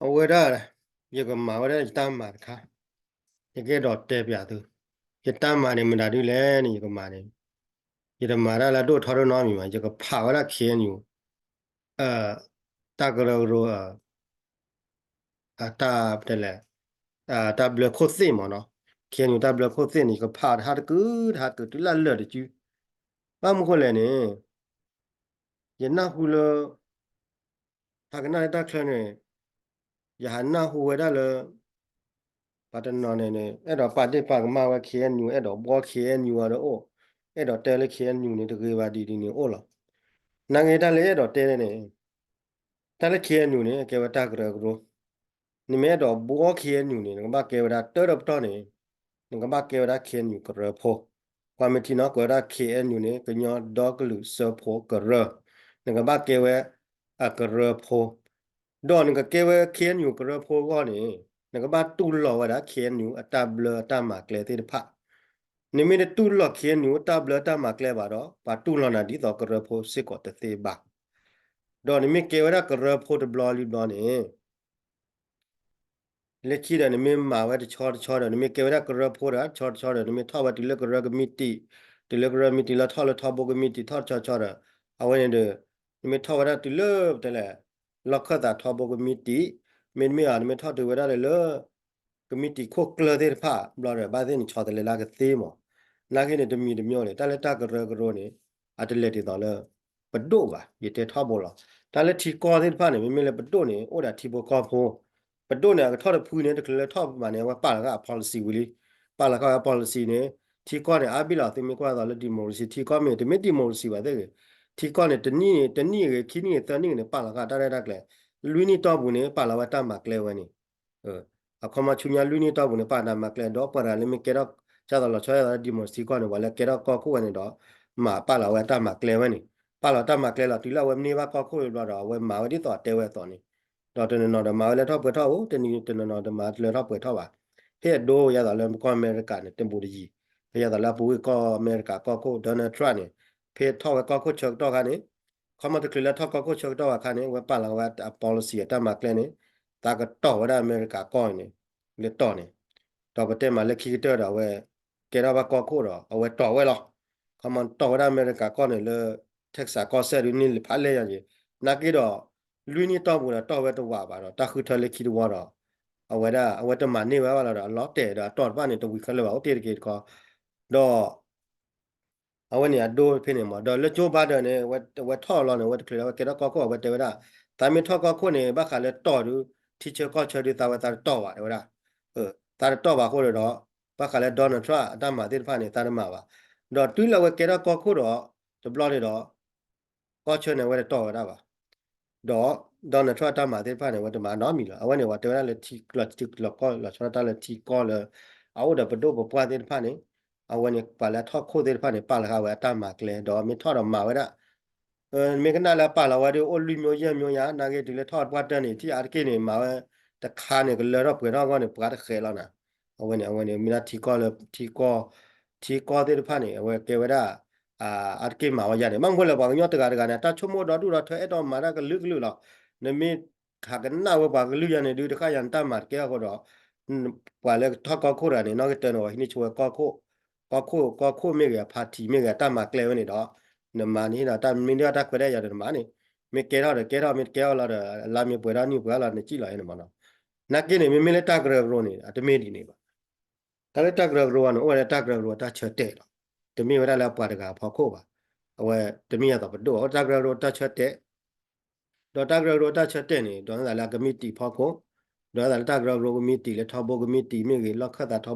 အဝဲဒၣ် ယကမၤဝဲဒၣ်ယတၢ်မၤတခါ, ယကအဲၣ်ဒိးတဲပျးသု, ယတၢ်မၤန့ၣ်မတၤဒ်လဲၣ်န့ၣ် ယကမၤန့ၣ်, ယတမၤတၢ်လၢအဒိၣ်ထီဒိၣ်နီတမံၤဘၣ်, ယကဖးဝဲဒၣ် ခ့ၣ်အဲၣ်ယူၣ် တၢ်ကရၢကရိ တၢ် ပတဲလဲၣ် တၢ်ဘျၢခိၣ်သ့ၣ်မ့ၢ်နီၤ, ခ့ၣ်အဲၣ်ယူၣ် တၢ်ဘျၢခိၣ်သ့ၣ်န့ၣ် ယကဖးတဟါတကုာ်တဟါတကုာ် တုၤလၢလၢာ်တစု, ဘၣ်မနုၤဃိလဲၣ်န့ၣ် ယနၢ်ဟူလၢ ဟးကနၣ်လၢတၢ်ချၢန့ၣ် ယဟးနၢ်ဟူဝဲဒၣ်လၢ ပှၤတနီၤန့ၣ်န့ၣ် အဲၣ်ဒိးပာ်ဒ့ၣ်ပာ်ကမၣ်ဝဲ ခ့ၣ်အဲၣ်ယူၣ် အဲၣ်ဒိးဘှီ ခ့ၣ်အဲၣ်ယူၣ် အီၤဒီးအိၣ်, အဲၣ်ဒိးတဲလၢ ခ့ၣ်အဲၣ်ယူၣ် န့ၣ် တဂ့ၤဘၣ်ဒ်ဒ်န့ၣ်အိၣ်လီၤ. နာ်က့တၢ်လၢအဲၣ်ဒိးတဲန့ၣ် တၢ်လၢ ခ့ၣ်အဲၣ်ယူၣ် န့ၣ် ကဲဝဲတၢ်ကရၢကရိ, နမ့ၢ်အဲၣ်ဒိးဘှီ ခ့ၣ်အဲၣ်ယူၣ် န့ၣ် နကဘၣ်ကဲဝဲဒၣ်တၢ်ဒီးပတီၢ်န့ၣ် နကဘၣ်ကဲဝဲဒၣ် ခ့ၣ်အဲၣ်ယူၣ် ကရၢဖိ, ပှၤမ့ၢ်ထံနီၤကွဲးဝဲဒၣ် ခ့ၣ်အဲၣ်ယူၣ် န့ၣ် ကညီဒီကလုာ်စၢဖှိၣ်ကရၢ, နကဘၣ်ကဲဝဲ အကရၢဖိ, ဒီးနကကဲဝဲ ခ့ၣ်အဲၣ်ယူၣ် ကရၢဖိအဂီၢ်န့ၣ် နကဘၣ်တူၢ်လိာ်ဝဲဒၣ် ခ့ၣ်အဲၣ်ယူၣ် အတၢ်ဘျၢအတၢ်မၤကျဲသ့ၣ်တဖၣ်, နမ့ၢ်တတူၢ်လိာ် ခ့ၣ်အဲၣ်ယူၣ် အတၢ်ဘျၢအတၢ်မၤကျဲဘၣ်ဒီး ပှၤတူၢ်လိာ်နၤဒ်သိးကရၢဖိစ့ၢ်ကီးတသ့ဘၣ်, ဒီးနမ့ၢ်ကဲဝဲဒၣ်ကရၢဖိတဘျီလံဘျီန့ၣ် လၢခံဒီး နမ့ၢ်မၤဝဲတဆီတဆီဒီး နမ့ၢ်ကဲဝဲဒၣ်ကရၢဖိဒီးတဆီတဆီဒီး နမ့ၢ်ထီၣ်ဝဲတုၤလၢကရၢကမံးတံာ်, တုၤလၢကရၢကမံးတံာ်လၢထီၣ်လၢထီဘိကမံးတံာ်ထီၣ်တဆီတဆီဒီး အဝဲန့ၣ်ဒီး နမ့ၢ်ထီၣ်ဝဲဒၣ်တုၤလၢပတဲလဲၣ် လီၢ်ခၢၣ်သးထီဘိကမံးတံာ်, မ့တမ့ၢ် နမ့ၢ်ထီၣ်တုၤဝဲဒၣ်လၢ ကမံးတံာ်ခိၣ်ကျၢၢ်သ့ၣ်တဖၣ်ဘျီဒီး ဘၣ်သ့ၣ်နဆီတလဲလၢကသ့မး, နာ်က့န့ၣ် တမံၤတမံၤန့ၣ် တၢ်လၢတၢ်ကရၢကရိန့ၣ် အတလဲၤဒ်သိးလၢ ပဒိၣ်ဘၣ်, ယတဲထီဘိလီၤ. တၢ်လၢထံကီၢ်သ့ၣ်တဖၣ်န့ၣ် မ့မ့ၢ်လၢပဒိၣ်န့ၣ် အိၣ်ဒီးထံဖိကီၢ်ဖိ, ပဒိၣ်န့ၣ် အကထီၣ်တဖုန့ၣ် တချုးလၢထီၣ်မးန့ၣ် အဝဲပာ်လီၤဃာ်အ policy ဝံၤလံ, ပာ်လီၤဃာ်အ policy န့ၣ် ထံကီၢ်န့ၣ် အါဘ့ၣ်လီၤ သုမ့ၢ်ကွၢ်သိးလၢ democracy ထံကီၢ်မ့ၢ် တမ့ၢ် democracy ဘၣ်သ့ၣ်ဂ့ၤ, ထံကီၢ်န့ၣ် တနံၣ်န့ၣ် တနံၣ်ဂ့ၤ ခံနံၣ်ဂ့ၤ သၢနံၣ်ဂ့ၤန့ၣ် ပာ်လီၤဃာ်တၢ်ရဲၣ်တၢ်ကျဲၤ, လွံၢ်နံၣ်တီၢ်ပူၤန့ၣ် ပာ်လီၤဝဲတၢ်မၤကျဲဝဲန့ၣ် အခီပညီဆူညါလွံၢ်နံၣ်တီၢ်ပူၤန့ၣ် ပာ်တၢ်မၤကျဲ ဒီးပှၤတဂၤလၢမ့ၢ်ကဲထီၣ် ဒ်သိးလီၤဆီဒ်သိးလၢ democracy ကီၢ်န့ၣ် ပှၤလၢကဲထီၣ်ကီၢ်ခိၣ်ဝဲန့ၣ်ဒီး မၤပာ်လီၤဝဲတၢ်မၤကျဲဝဲန့ၣ်, ပာ်လီၤတၢ်မၤကျဲလီၤ တုၤလၢအဝဲမ့ၢ်ဘၣ်ကီၢ်ခိၣ်ဘျီဒီး အဝဲမၤဝဲဒ်သိးအတဲဝဲအသိးန့ၣ်, ဒီးတနီၤနီၤဒီးမၤဝဲလၢထီၣ်ပှဲၤထီၣ်အိၣ် တနီၤနီၤဒီးမၤတလၢထီၣ်ပှဲၤထီၣ်ဘၣ်, ဟ့ၣ်အဒိယၤသိးလၢကီၢ်အမဲရကၤန့ၣ် တဘူးတယံၤ, ယၤသိးလၢအပူၤကွံာ်ကီၢ်အမဲရကၤကီၢ်ခိၣ် Donald Trump န့ၣ် ဖဲထီၣ်ဝဲကီၢ်ခိၣ်ဆၢကတီၢ်ခါန့ၣ် ခီမီတချုးလၢထီၣ်ကီၢ်ခိၣ်ဆၢကတီၢ်အခါန့ၣ် အဝဲပာ်လီၤဝဲအ policy အတၢ်မၤကျဲန့ၣ် သးကတီၢ်ဝဲဒၣ်အမဲရကၤကီၢ်န့ၣ် လၢတီၢ်န့ၣ်, ဒီးပတဲမးလၢခံကတၢၢ်ဒီးအဝဲ ကဲထီၣ်ဘၣ်ကီၢ်ခိၣ်ဒီး အဝဲတီၢ်ဝဲလီၤ. ခီမီတီၢ်ဝဲဒၣ်အမဲရကၤကီၢ်န့ၣ်လၢ Texas ကီၢ်စဲၣ်ဒုးန့ၢ်ဖးလဲၢ်ယၤက့ၤ, နာ်က့ဒီး လွံၢ်နံၣ်တီၢ်ပူၤဒီးတီၢ်ဝဲတဝးဘၣ်ဒီး တၢ်ဃုထၢလၢခံတဝီဒီး အဝဲဒၣ် အဝဲတမၤန့ၢ်ဝဲဘၣ်လီၤဒီး အလီၤတဲာ်ဒီးအတီၢ်တဖၣ်န့ၣ် တဝံၤခဲလၢာ်ဘၣ်အိၣ်တ့ၢ်တက့ၢ်တခီ, ဒီး အဝဲန့ၣ်အဒိဖဲန့ၣ်မး ဒီးလၢ Joe Biden န့ၣ် အဝဲထီၣ်လီၤန့ၣ် အဝဲတချုးလၢအဝဲကဲထီၣ်ကီၢ်ခိၣ် အဝဲတဲဝဲဒၣ် သးမ့ၢ်ထီၣ်ကီၢ်ခိၣ်န့ၣ် ဘၣ်ဃးလၢတီၢ်ဒုး ထံဆၢကီၢ်ဆၢဒုး သးဝဲသးတတီၢ်ဘၣ် တဲဝဲဒၣ်, သးတတီၢ်ဘၣ်အဃိန့ၣ်ဒီး ဘၣ်ဃးလၢ Donald Trump အတၢ်မၤသ့ၣ်တဖၣ်န့ၣ် သးတမၤဘၣ်, ဒီးတုၤလၢအဝဲကဲထီၣ်ကီၢ်ခိၣ်ဒီး တဘျီန့ၣ်ဒီး ကီၢ်ဆၢန့ၣ် အဝဲတတီၢ်ဝဲဒၣ်ဘၣ်, ဒီး Donald Trump အတၢ်မၤသ့ၣ်တဖၣ်န့ၣ် အဝဲတမၤနီတမံၤလီၤ. အဝဲန့ၣ် ပှၤတဲဝဲဒၣ်လၢထံလီၤကီၢ်လီၤဆီဒၣ်တၢ်လၢထံကီၢ်လၢ အအိၣ်ဒီးပဒိၣ်ပပှၢ်သ့ၣ်တဖၣ်န့ၣ်, အဝဲန့ၣ် ပှၤလၢအထီၣ်ခိၣ်သ့ၣ်တဖၣ်န့ၣ် ပာ်လီၤဃာ်ဝဲအတၢ်မၤကျဲ ဒီးမ့ၢ်ထီၣ်ဒီးမၤဝဲဒၣ် မ့ၢ်ကနၣ်လၢအပာ်လီၤဝဲဒၣ်အိၣ်လွံၢ်မျိုးယဲၢ်မျိုးယါ နာ်က့တုၤလၢထီၣ်ပှၢ်တၢၢ်န့ၣ် ထံၣ်အါတက့ၢ်န့ၣ် မၤဝဲတခါန့ၣ် ကလၢထီၣ်ပှဲၤထီၣ်အဂီၢ်န့ၣ် ပှၤတဃဲးလီၤနၤ, အဝဲန့ၣ် အဝဲန့ၣ် မ့ၢ်ဒၣ်ထံကီၢ်လၢ ထံကီၢ် ထံကီၢ်သ့ၣ်တဖၣ်န့ၣ် အဝဲကဲဝဲဒၣ် အါတက့ၢ်မၤဝဲယါန့ၣ် ဘၣ်မနုၤဃိလဲၣ် ပှၤကညီတဂၤတဂၤန့ၣ် တၢ်ဆိကမိၣ်ဒီဒူၣ်ဒီထၢ အဲၣ်ဒိးမၤတၢ်ကလုာ်ကလုာ်လီၤ. နမ့ၢ်ဟးကနၣ်ဝဲပှၤကလုာ်ယါန့ၣ်ဒုး တဃၣ်ယါနတၢ်မၤတကဲအဃိဒီး ပှၤလၢထီၣ်ကီၢ်ခိၣ်တဂၤန့ၣ် နီၢ်ကတၢၢ်န့ၣ် ပှၤဟံးန့ၢ်ဆိဝဲကီၢ်ခိၣ် ကီၢ်ခိၣ် ကီၢ်ခိၣ်မ့ၢ်ဂ့ၤ အ party မ့ၢ်ဂ့ၤ အတၢ်မၤကျဲဝဲန့ၣ်ဒီး နမၤန့ၣ်ဒီး တၢ်မ့ၢ်ဒၣ်တၢ်ခွဲးတၢ်ယာ်ဒီးနမၤန့ၣ် မ့ၢ်ကဲထီၣ်ဒီးကဲထီၣ် မ့ၢ်တကဲထီၣ်လီၤဒီး လါမ့ၢ်ပှဲၤထီၣ်နံၣ်ပှဲၤလီၤ နစံၣ်လီၤန့ၣ်မးနီၤ. နာ်က့န့ၣ် မ့မ့ၢ်လၢတၢ်ကရၢကရိန့ၣ် အတမ့ၢ်ဒ်န့ၣ်ဘၣ်. တၢ်လၢတၢ်ကရၢကရိန့ၣ် အိၣ်ဝဲလၢတၢ်ကရၢကရိတၢ်ဆၢတဲာ်လီၤ. တမ့ၢ်ဝဲဒၣ်လၢပှၤတဂၤအဖီခိၣ်ဘၣ်. အဝဲတမ့ၢ်ယါသိးပဒိၣ် အိၣ်တၢ်ကရၢကရိတၢ်ဆၢတဲာ် ဒီးတၢ်ကရၢကရိတၢ်ဆၢတဲာ်န့ၣ် ဒိးန့ၢ်သးလၢအကမံးတံာ်ဖီခိၣ်, ဒိးန့ၢ်သးလၢတၢ်ကရၢကရိကမံးတံာ်လၢထီဘိကမံးတံာ်မ့ၢ်ဂ့ၤ, လီၢ်ခၢၣ်သးထီဘိကမံးတံာ်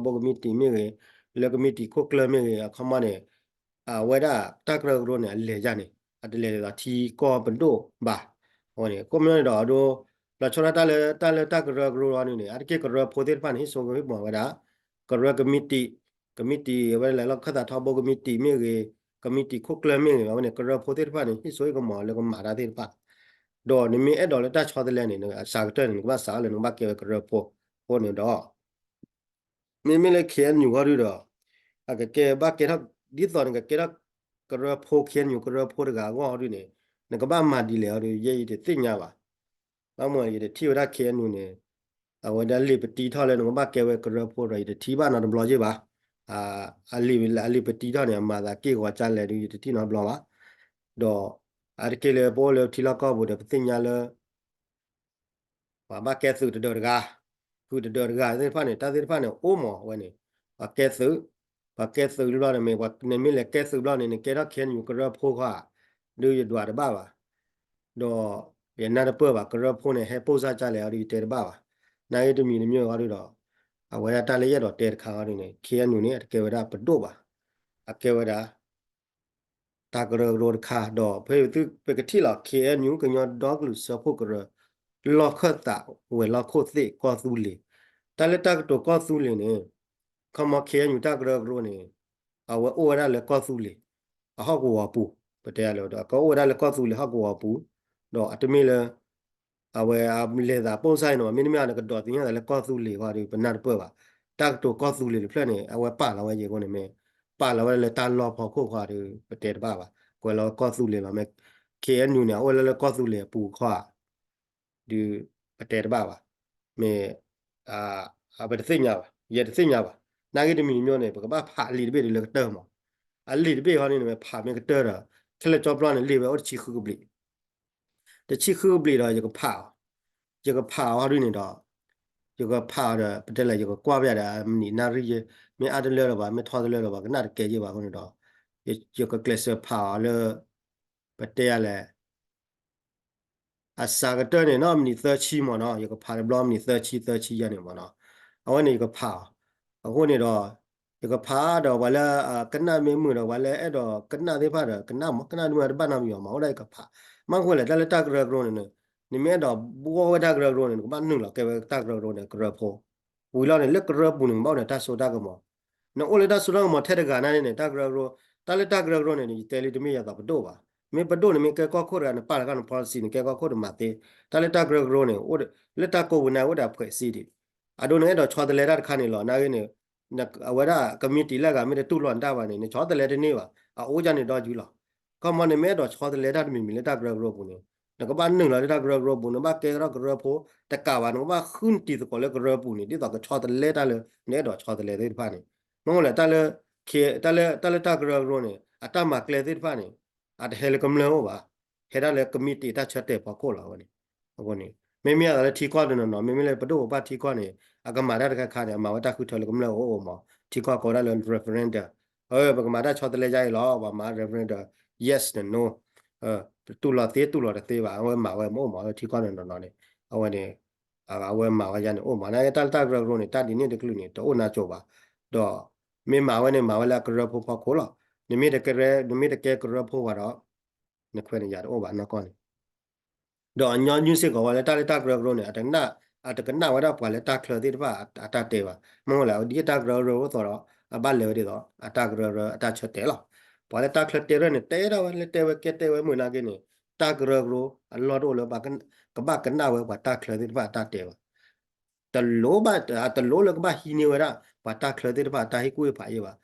မ့ၢ်ဂ့ၤ, လၢကမံးတံာ်ခိၣ်ကျၢၢ်မ့ၢ်ဂ့ၤ အခီပညီန့ၣ် အဝဲဒၣ်တၢ်ကရၢကရိန့ၣ် အလဲၤယါန့ၣ် အတလဲၤဒ်သိးထံကီၢ်ပဒိၣ်ဘၣ်. အဝဲန့ၣ် ကိးမညီန့ၣ်ဒီးအဒိ လီၤဆီဒၣ်တၢ်လၢ တၢ်လၢတၢ်ကရၢကရိအီၤန့ၣ်န့ၣ် အါတက့ၢ်ကရၢဖိသ့ၣ်တဖၣ်န့ၣ် ဟံၣ်စိဟံၣ်ကမီၤဝဲဒၣ် ကရၢကမံးတံာ် ကမံးတံာ်အဝဲဒၣ်လၢလီၢ်ခၢၣ်သးထီဘိကမံးတံာ်မ့ၢ်ဂ့ၤ, ကမံးတံာ်ခိၣ်ကျၢၢ်မ့ၢ်ဂ့ၤ အဝဲန့ၣ် ကရၢဖိသ့ၣ်တဖၣ်န့ၣ် ဟံၣ်စိဟံၣ်ကမီၤလၢကမၤတၢ်သ့ၣ်တဖၣ်, ဒီးနမ့ၢ်အဲၣ်ဒိးလၢတၢ်ဆီတလဲန့ၣ် အစှၤကတၢၢ်န့ၣ် နကဘၣ်စးလၢနကဘၣ်ကဲဝဲကရၢဖိအဃိန့ၣ်ဒီး မ့မ့ၢ်လၢ ခ့ၣ်အဲၣ်ယူၣ် ဂီၢ်ဒုဒီး အကကဲဘၣ်ကဲထီၣ် ဒ်သိးနကကဲထီၣ်ကရၢဖိ ခ့ၣ်အဲၣ်ယူၣ် ကရၢဖိတဂၤအဂီၢ်ဒုန့ၣ် နကဘၣ်မၤဒ်လဲၣ်အီၤဒု ယဲယတသ့ၣ်ညါဘၣ်. အမ့ၢ်ယတထံၣ်ဝဲဒၣ် ခ့ၣ်အဲၣ်ယူၣ်န့ၣ် အဝဲဒၣ်လံာ်ပတံထီၣ်လၢနကဘၣ်ကဲဝဲကရၢဖိဒီး ယတထံၣ်ဘၣ်နီတဘျီယ့ၢ်ဘၣ်. အလံာ်ပတံထီၣ်န့ၣ် အမၤသးက့ၢ်ဂီၤကလဲၣ်ဒုး ယတထံၣ်နီတဘျီဘၣ်. ဒီးအါတက့ၢ်လၢပအိၣ်လၢထံလီၢ်ကီၢ်ပူၤဒီး ပသ့ၣ်ညါလၢ ပှၤဘၣ်ကဲသုးတဒၢတဂၤ, သုးတဒၢတဂၤသ့ၣ်တဖၣ်န့ၣ် တၢ်သ့ၣ်တဖၣ်န့ၣ် အိၣ်မးဝဲန့ၣ်, ပှၤကဲသုး, ပှၤကဲသုးတဘျီန့ၣ်မ့ၢ် နမ့ၢ်လဲၤကဲသုးတဘျီန့ၣ် နကဲထီၣ် ခ့ၣ်အဲၣ်ယူၣ် ကရၢဖိဃီဧါ, ဒုးယဒွးတဘၣ်ဘၣ်. ဒီးယနၢ်တပၢၢ်ဘၣ် ကရၢဖိန့ၣ် ဟဲပိၢ်စၢ်ကလဲၣ်အီၤဒုး ယတဲတဘၣ်ဘၣ်. နာ်ဂ့ၢ်တမံၤတမံၤအီၤဒုးဒီး အဝဲဒၣ်တၢ်လၢယအဲၣ်ဒိးတဲတခါအီၤဒုးန့ၣ် ခ့ၣ်အဲၣ်ယူၣ်န့ၣ် အတကဲဝဲဒၣ်ပဒိၣ်ဘၣ်, အကဲဝဲဒၣ် တၢ်ကရၢကရိတခါ ဒီးဖဲသုပကထံၣ်လီၤ ခ့ၣ်အဲၣ်ယူၣ် ကညီဒီကလုာ်စၢဖှိၣ်ကရၢ လီၢ်ခၢၣ်သးဝဲၤလီၢ်ခိၣ်သ့ၣ်ကီၢ်သူလ့ၤ, တၢ်လၢတၢ်ကတိၤကီၢ်သူလ့ၤန့ၣ် ခီမီ ခ့ၣ်အဲၣ်ယူၣ် တၢ်ကရၢကရိန့ၣ် အဝဲအိၣ်ဝဲဒၣ်လၢကီၢ်သူလ့ၤ အဟီၣ်ကဝီၤပူၤ, ပတဲလၢ ကအိၣ်ဝဲဒၣ်လၢကီၢ်သူလ့ၤဟီၣ်ကဝီၤပူၤ, ဒီးအတမ့ၢ်လၢ အဝဲအလဲၤသးပိၢ်စၢ်အံၤန့ၣ် မ့တမ့ၢ်အီၤန့ၣ် ကဒိးသ့ၣ်ညါသးလၢကီၢ်သူလ့ၤဃီဒီး ပနၢ်တပၢၢ်ဘၣ်. တၢ်ကတိၤကီၢ်သူလ့ၤတဖျၢၣ်န့ၣ် အဝဲပာ်လီၤဝဲယဲၢ်ဃိန့ၣ်မ့ၢ် ပာ်လီၤဝဲလၢတၢ်လီၢ်ဖီခိၣ်ဃီဒီး ပတဲတဘၣ်ဘၣ်. ကွဲးလီၤကီၢ်သူလ့ၤလီၤ မ့ၢ် ခ့ၣ်အဲၣ်ယူၣ် န့ၣ် အအိၣ်လၢလၢကီၢ်သူလ့ၤအပူၤခီဧါ ဒုး ပတဲတဘၣ်ဘၣ်. မ့ၢ် အပတသ့ၣ်ညါဘၣ်, ယဲတသ့ၣ်ညါဘၣ်. နာ်ဂ့ၢ်တမံၤတမံၤန့ၣ် ပကဘၣ်ဖးလံာ်တဘ့ၣ်ဒုးလၢကတၢၢ်မး. အလံာ်တဘ့ၣ်ဃီန့ၣ် မ့ၢ်ဖးမ့ၢ်ကတၢၢ်ဒီး ခဲလၢာ်ကၠီပျီန့ၣ် လံာ်ဝဲအိၣ်တဆံဃုကဘျံး တဆံဃုကဘျံးဒီး ယကဖးအီၤ, ယကဖးအီၤဒ်န့ၣ်ဒီး ယကဖးအီၤဒီး ပတဲလဲၣ် ယကကွၢ်ပယၤဒီး မနံၤနၣ်ရံၣ်ယဲ မ့ၢ်အါတလၢလၢၤဘၣ် မ့ၢ်ထီတလၢလၢၤဘၣ် ကနၣ်တကဲယဲၢ်ဘၣ်အဃိန့ၣ်ဒီး ယကကျဲးစၢးဖးအီၤလၢ ပတဲယၤလဲၣ် အစှၤကတၢၢ်န့ၣ် နီၢ်မံးနံးသၢဆံမ့ၢ်နီၤ ယကဖးတဘျီမံးနံးသၢဆံ သၢဆံယဲၢ်န့ၣ်မ့ၢ်နီၤ အဝဲန့ၣ်ယကဖးအီၤ အဃိန့ၣ်ဒီး ယကဖးဒီးပှၤလၢ ကနၣ်မ့ၢ်မုာ်ဒီးပှၤလၢအဲၣ်ဒိးကနၣ်သ့ၣ်တဖၣ်ဒီး ကနၣ်မ့ၢ် ကနၣ်မ့ၢ်တဘၣ်နီတမံၤအီၤမ့ၢ် အိၣ်ဒၣ်ယကဖး မ့ၢ်ဃိလဲၣ် တၢ်လၢတၢ်ကရၢကရိန့ၣ် နမ့ၢ်အဲၣ်ဒိးဘှီဝဲတၢ်ကရၢကရိန့ၣ် နကဘၣ်နုာ်လီၤကဲဝဲတၢ်ကရၢကရိန့ၣ် ကရၢဖိ ဝံၤလီၤန့ၣ် လၢကရၢပူၤန့ၣ် နဘၣ်အိၣ်ဒီးတၢ်စိတၢ်ကမီၤ နအိၣ်လၢတၢ်စိတၢ်ကမီၤထဲတဂၤန့ၣ်န့ၣ် တၢ်ကရၢကရိ တၢ်လၢတၢ်ကရၢကရိန့ၣ် ယတဲလံတမ့ၢ်ယသးပဒိၣ်ဘၣ် မ့ၢ်ပဒိၣ်န့ၣ်မ့ၢ်ကဲကီၢ်ခိၣ်တဂၤ နပာ်လီၤခါန policy န့ၣ် ကဲကီၢ်ခိၣ်တမၤသ့ တၢ်လၢတၢ်ကရၢကရိန့ၣ် အိၣ်လၢတၢ်ကိးပူၤန့ၣ် အိၣ်ဒီးအဖှဲးစ့ဒံး အဒိန့ၣ် အဲၣ်ဒိးဆီတလဲတၢ်တခါန့ၣ်လီၤ နာ်ဂ့ၢ်န့ၣ် အဝဲဒၣ်ကမံးတံာ်လၢအဂၤမ့ၢ်တတူၢ်လိာ်နတၢ်ဘၣ်န့ၣ် နဆီတလဲတန့ၢ်ဘၣ် အအိၣ်ဒၣ်န့ၣ်ဒီယုလီၤ ခီမီန့ၣ်မ့ၢ်အဲၣ်ဒိးဆီတလဲတၢ်တမံၤမံၤလၢတၢ်ကရၢကရိပူၤန့ၣ် နကဘၣ်နုာ်လီၤလၢတၢ်ကရၢကရိပူၤ နဘၣ်ကဲထီၣ်ကရၢဖိတကးဘၣ် နကဘၣ်ဃုနတံၤသကိးလၢကရၢပူၤန့ၣ် ဒ်သိးကဆီတလဲတၢ်လၢ နအဲၣ်ဒိးဆီတလဲသ့ၣ်တဖၣ်န့ၣ် မ့ၢ်လၢ တၢ်လၢတၢ်ကရၢကရိန့ၣ် အတၢ်မၤကျဲသ့ၣ်တဖၣ်န့ၣ် အတဟဲလၢကမျၢၢ်အိၣ်ဘၣ် ဟဲဒၣ်လၢကမံးတံာ်တၢ်ဆၢတဲာ်ဖီခိၣ်လီၤဝဲန့ၣ် အဃိန့ၣ် မ့မ့ၢ်အသးလၢထံကီၢ်တနီၤနီၤ မ့မ့ၢ်လၢပဒိၣ်ပပၢ်ထံကီၢ်န့ၣ် အကမၤတၢ်တခါခါန့ၣ် အမၤဝဲတၢ်ဃုထၢလၢကမျၢၢ်အိၣ်အိၣ်မး ထံကီၢ်ကိးဒၣ်လၢ referendum အၢ ပကမၤတၢ်ဆီတလဲယါအံၤလီၤ ပှၤမၤ referendum yes န့ၣ် no တူၢ်လိာ်သ့တူၢ်လိာ်တသ့ဘၣ် အဝဲမၤဝဲမ့ၢ်အိၣ်မး ထံကီၢ်တနီၤနီၤန့ၣ် အဝဲန့ၣ် အဝဲမၤဝဲယါန့ၣ်အိၣ်မး နာ်က့တၢ်လၢတၢ်ကရၢကရိန့ၣ် တၢ်ဒ်န့ၣ်တကလုာ်န့ၣ် တအိၣ်နါစိၤဘၣ် ဒီး မ့ၢ်မၤဝဲန့ၣ် မၤဝဲလၢအကရၢဖိဖီခိၣ်လီၤ နမ့ၢ်တကဲ နမ့ၢ်တကဲကရၢဖိဝဲဒီး နခွဲးနယာ်တအိၣ်ဘၣ်နီၢ်ကီၢ်န့ၣ် ဒီးအညီနုၢ်စ့ၢ်ကီးဝဲလၢတၢ်လၢတၢ်ကရၢကရိန့ၣ် အတကနၣ် အတကနၣ်ဝဲဒၣ်ပှၤလၢတၢ်ချၢသ့ၣ်တဖၣ်အတၢ်တဲဘၣ် မ့ၢ်လၢ ဒ်အတၢ်ကရၢကရိအသိးဒီး အဘၣ်လဲၤဝဲဒ်သိး အတၢ်ကရၢကရိအတၢ်ဆၢတဲာ်လီၤ ပှၤလၢတၢ်ချၢတဲရၢၢ်န့ၣ် တဲဒၣ်ဝဲလၢတဲဝဲကဲတဲဝဲမုာ်နာ်က့န့ၣ် တၢ်ကရၢကရိအလီၢ်တအိၣ်လၢ ကဘၣ်ကနၣ်ဝဲပှၤတၢ်ချၢသ့ၣ်တဖၣ်အတၢ်တဲဘၣ် တလိၣ်ဘၣ် တလိၣ်လၢကဘၣ်ဟံးန့ၢ်ဝဲဒၣ် ပှၤတၢ်ချၢသ့ၣ်တဖၣ်အတၢ်ဟ့ၣ်ကူၣ်ဟ့ၣ်ဖးအံၤဘၣ်.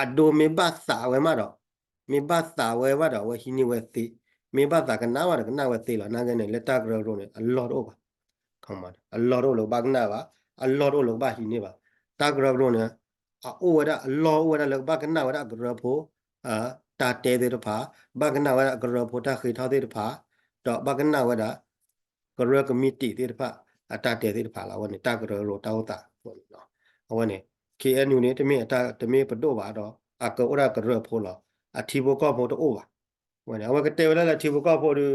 အဒိမ့ၢ်ဘၣ်သးဝဲမးဒီး မ့ၢ်ဘၣ်သးဝဲဘၣ်ဒီး အဝဲဟံးန့ၢ်ဝဲသ့, မ့ၢ်ဘၣ်သးကနၣ်ဘၣ်ဒီး ကနၣ်ဝဲသ့လီၤ. နာ်က့န့ၣ် လၢတၢ်ကရၢကရိန့ၣ် အလီၢ်တအိၣ်ဘၣ်. အလီၢ်တအိၣ်လၢကဘၣ်ကနၣ်ဘၣ်, အလီၢ်တအိၣ်လၢကဘၣ်ဟံးန့ၢ်ဘၣ်. တၢ်ကရၢကရိန့ၣ် အအိၣ်ဝဲဒၣ် အလီၢ်အိၣ်ဝဲဒၣ်လၢကဘၣ်ကနၣ်ဝဲဒၣ်အကရၢဖိ တၢ်တဲသ့ၣ်တဖၣ်, ဘၣ်ကနၣ်ဝဲဒၣ်အကရၢဖိတၢ်ဃ့ထီၣ်သ့ၣ်တဖၣ်, ဒီးဘၣ်ကနၣ်ဝဲဒၣ် ကရၢကမံးတံာ်သ့ၣ်တဖၣ် အတၢ်တဲသ့ၣ်တဖၣ်လီၤ. အဝဲန့ၣ် တၢ်ကရၢကရိတၢ်အိၣ်သးအဃိန့ၣ်လီၤ. အဝဲန့ၣ် ခ့ၣ်အဲၣ်ယူၣ်န့ၣ် တမ့ၢ်အတၢ် တမ့ၢ်ပဒိၣ်ဘၣ်ဒီး အကအိၣ်ဒၣ်ကရၢဖိလီၤ. အထံဖိကီၢ်ဖိတအိၣ်ဘၣ်. အဝဲန့ၣ် အဝဲကတဲဝဲဒၣ်လၢအထံဖိကီၢ်ဖိဒီး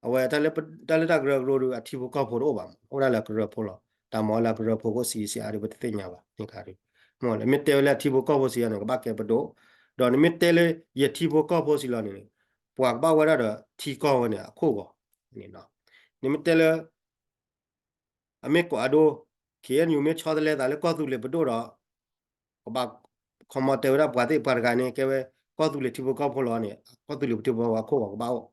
အဝဲတၢ်လၢတၢ်ကရၢကရိဒီး အထံဖိကီၢ်ဖိတအိၣ်ဘၣ်မး, အိၣ်ဒၣ်လၢကရၢဖိလီၤ. တၢ်မၤလၢကရၢဖိကအိၣ်ဆံးဆံးအါဒီး ပတသ့ၣ်ညါဘၣ်န့ၣ်ခါဒီး မ့ၢ်လၢမ့ၢ်တဲဝဲလၢအထံဖိကီၢ်ဖိဆံးအါန့ၣ် ကဘၣ်ကဲပဒိၣ်, ဒီးနမ့ၢ်တဲလၢယထံဖိကီၢ်ဖိဆံးလီၤန့ၣ် ပှၤကဘၣ်ဝဲဒၣ်ဒီးထံကီၢ်ဝဲန့ၣ် အခိၣ်ဂီၤန့ၣ်လီၤ. နမ့ၢ်တဲလၢ အမ့ၢ်ကိးအဒိ ခ့ၣ်အဲၣ်ယူၣ် မ့ၢ်ဆီတလဲသးလၢကီၢ်သူလ့ၤပဒိၣ်ဒီး ကဘၣ် ခီမီတဲဝဲဒၣ်ပှၤသ့ၣ်ပှၤတဂၤန့ၣ် ကဲဝဲ ကီၢ်သူလ့ၤထံဖိကီၢ်ဖိလီၤန့ၣ် ကီၢ်သူလ့ၤထံဖိကီၢ်ဖိအခိၣ်ဂီၤကဘၣ်အိၣ်,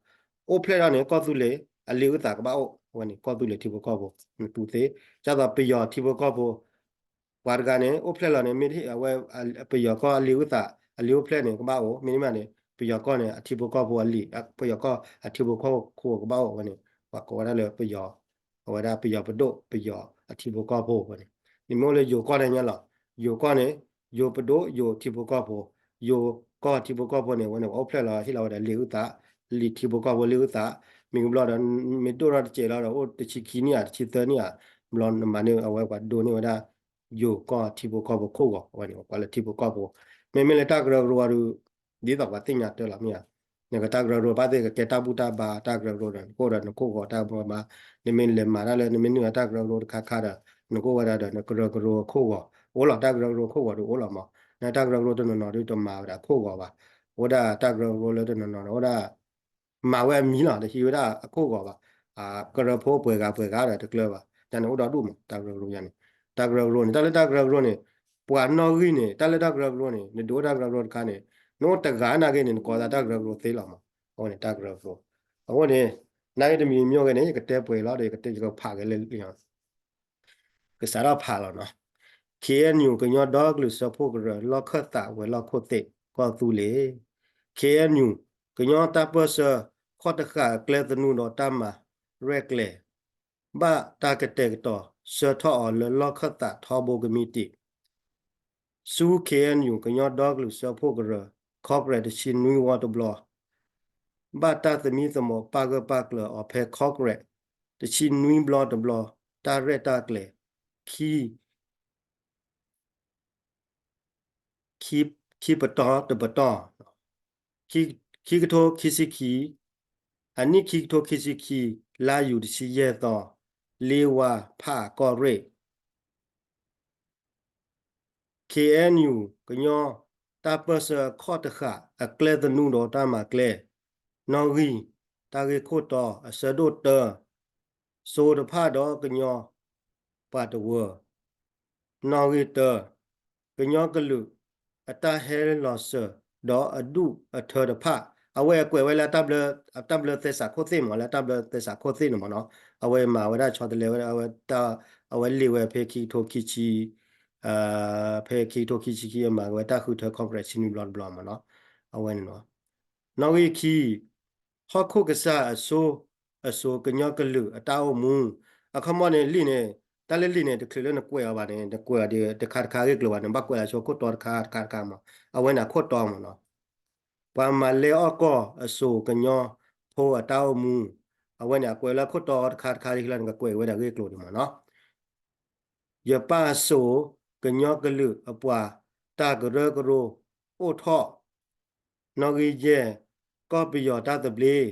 အိၣ်ဖျဲၣ်လီၤန့ၣ် ကီၢ်သူလ့ၤအလံာ်အုၣ်သးကဘၣ်အိၣ်, အဝဲန့ၣ် ကီၢ်သူလ့ၤထံဖိကီၢ်ဖိ နတူၢ်သ့, ဒ်သိးပယီၤထံဖိကီၢ်ဖိ ပှၤတဂၤန့ၣ် အိၣ်ဖျဲၣ်လီၤန့ၣ် မ့ၢ်အဝဲ ပယီၤကီၢ်အလံာ်အုၣ်သး အလံာ်အိၣ်ဖျဲၣ်န့ၣ် ကဘၣ်အိၣ်, မ့တမ့ၢ်န့ၣ် ပယီၤကီၢ်န့ၣ် အထံဖိကီၢ်ဖိအလံာ် ပယီၤကီၢ်အထံဖိကီၢ်ဖိကဘၣ်အိၣ်ဝဲန့ၣ် ပှၤကိးဝဲဒၣ်လၢပယီၤ, အဝဲဒၣ်ပယီၤပဒိၣ် ပယီၤအထံဖိကီၢ်ဖိန့ၣ်, နမ့ၢ်အိၣ်လၢယိၤကီၢ်လၢညါလီၤ. ယိၤကီၢ်န့ၣ် ယိၤပဒိၣ် ယိၤထံဖိကီၢ်ဖိ, ယိၤကီၢ်ထံဖိကီၢ်ဖိန့ၣ် အဝဲန့ၣ် ပှၤအိၣ်ဖျဲၣ်လီၤဟ့ၣ်လီၤဝဲဒၣ်လံာ်အုၣ်သး, လံာ်ထံဖိကီၢ်ဖိလံာ်အုၣ်သး, မ့ၢ်ကဘျီဒီး မ့ၢ်ဒိၣ်ထီၣ်တစဲးလီၤဒီး အိၣ်တဆံခံနံၣ်ဧါ တဆံသၢနံၣ်ဧါ, ဘျီနမၤန့ၢ်အဝဲပှၤဒိးန့ၢ်ဝဲဒၣ် ယိၤကီၢ်ထံဖိကီၢ်ဖိခိၣ်ဂီၤ အဝဲန့ၣ် ပှၤလၢထံဖိကီၢ်ဖိ, မ့မ့ၢ်လၢတၢ်ကရၢကရိအီၤဒီး ဒ်သိးပှၤသ့ၣ်ညါတၢ်လီၤမ့ၢ်ဧါ, နကတၢ်ကရၢကရိဘၣ်သ့ၣ်ကကဲတၢ်ဘူၣ်တၢ်ဘါတၢ်ကရၢကရိဒီး နကအိၣ်ဒီးနခိၣ်ဂီၤတၢ်ဘူၣ်တၢ်ဘါ, နမ့ၢ်လဲၤမၤတၢ်လၢ နမ့ၢ်နုာ်လၢတၢ်ကရၢကရိတခါခါဒီး နကအိၣ်ဝဲဒၣ်ဒီးနကရၢကရိအခိၣ်ဂီၤ, အိၣ်လီၤတၢ်ကရၢကရိခိၣ်ဂီၤဒီးအိၣ်လီၤမး, နတၢ်ကရၢကရိတနီၤနီၤဒီးတမၤဝဲဒၣ်အခိၣ်ဂီၤဘၣ်, အိၣ်ဒၣ်တၢ်ကရၢကရိလၢတနီၤနီၤဒီး အိၣ်ဒၣ် မၤဝဲအမံၤလီၤ တဟံးဝဲဒၣ်အခိၣ်ဂီၤဘၣ်, ကရၢဖိပှဲၤဂၤပှဲၤဂၤဒီးတကျၢၤဘၣ်, ယန့ၣ်အိၣ်ဒီဒူၣ်မး တၢ်ကရၢကရိယန့ၣ်, တၢ်ကရၢကရိန့ၣ် တၢ်လၢတၢ်ကရၢကရိန့ၣ်, ပှၤနီၣ်ဂံၢ်န့ၣ် တၢ်လၢတၢ်ကရၢကရိန့ၣ် နဒုးအိၣ်တၢ်ကရၢကရိတခါန့ၣ် နအိၣ်တဂၤနာ်က့န့ၣ် နကိးသးတၢ်ကရၢကရိသ့လီၤမး, အဝဲန့ၣ်တၢ်ကရၢကရိ, အဃိန့ၣ် နာ်က့တမံၤမ့ၢ်အိၣ်ဂ့ၤန့ၣ် ယကတဲပှဲၤလီၤဒီး ယကတဲယကဖးက့ၤလၢ ကစးထီၣ်ဖးလီၤနီၤ, KNU ကညီဒီကလုာ်စၢဖှိၣ်ကရၢ လီၢ်ခၢၣ်သးဝဲၤလီၢ်ခိၣ်သ့ၣ်ကီၢ်သူလ့ၤ, KNU ကညီတၢ်ပၢၢ်ဆၢ ခီၣ်တဃာ်အကျဲသနူဒီးတၢ်မၤရဲၣ်ကျဲၤ ဘၣ်တၢ်ကတဲာ်ကတီၤ ဆှၢထီၣ်အီၤလၢလီၢ်ခၢၣ်သးထီဘိကမံးတံာ် ဆူ KNU ကညီဒီကလုာ်စၢဖှိၣ်ကရၢ ခီကရဲးတဆံနွံဝီတဘျီ, ဘၣ်တၢ်သမံသမိးပာ်ဂၢၢ်ပာ်ကျၢၤအီၤဖဲခီကရဲး တဆံနွံဘျီတဘျီ, တၢ်ရဲၣ်တၢ်ကျဲၤ ခံ ခံပတီၢ်တပတီၢ်, ခံကထိခံဆံခံ, အနံၣ်ခံကထိခံဆံခံ, လါယူၤတဆံယဲၢ်သီ, လ့ဝါဖးကီၢ်ရ့ၣ် KNU ကညီတၢ်ပၢၢ်ဆၢအခီၣ်တဃာ်အကျဲသနူဒီးတၢ်မၤကျဲ, နီၣ်ဂံၢ်တၢ်ဂ့ၢ်ခိၣ်တီ အဆၢဒိၣ်တၢ, စိၤတဖၣ်ဒီးကညီပှၤတဝၢ, နီၣ်ဂံၢ်တၢ, ကညီကလုာ်အတၢ်ဟဲလီၤစၢၤဒီးအဒူၣ်အထၢတဖၣ်, အဝဲအကွဲးဝဲလၢ တၢ်ဘျၢသဲစးခိၣ်သ့ၣ်မး လၢတၢ်ဘျၢသဲစးခိၣ်သ့ၣ်န့ၣ်မးနီၤ, အဝဲမၤဝဲဒၣ်ဆီတလဲဝဲဒၣ် အဝဲလံာ်ဝဲဖဲခံကထိခံဆံ ဖဲခံကထိခံဆံခံ အမၤက့ၤဝဲတၢ်ဃုထၢ Congress ဆံနွံဘျီတဘျီမးနီၤ, အဝဲန့ၣ်နီၤ, နီၣ်ဂံၢ်ခံ, ဟီၣ်ခိၣ်ကစၢ်အစိၤ, အစိၤကညီကလုာ်အတၢ်အိၣ်မူ, အခီပညီန့ၣ် လံာ်န့ၣ်, တၢ်လၢလံာ်န့ၣ် တချုးလၢနကွဲးအီၤဘၣ်န့ၣ် နကွဲးအီၤဒီးတခါတခါအဂ့ၢ်ကျိၤဘၣ်န့ၣ် ဘၣ်ကွဲးလီၤဆိခိၣ်တီတခါတခါတခါမး, အဝဲန့ၣ်အခိၣ်တီမးနီၤ, ပှၤမၤလဲအီၣ်ကီၢ်အစိၤကညီဖိအတၢ်အိၣ်မူ, အဝဲန့ၣ်အကွဲးလၢခိၣ်တီတခါတခါလံလီၤ နကကွဲးဝဲဒၣ်အဂ့ၢ်ကျိၤဒံးမးနီၤ, ယပၢ်အစိၤကညီကလုာ်အပှၤတၢ်ကရၢကရိအိၣ်ထီၣ်, နီၣ်ဂံၢ်ယဲၢ်, ကီၢ်ပယီၤတၢ်သဘျ့,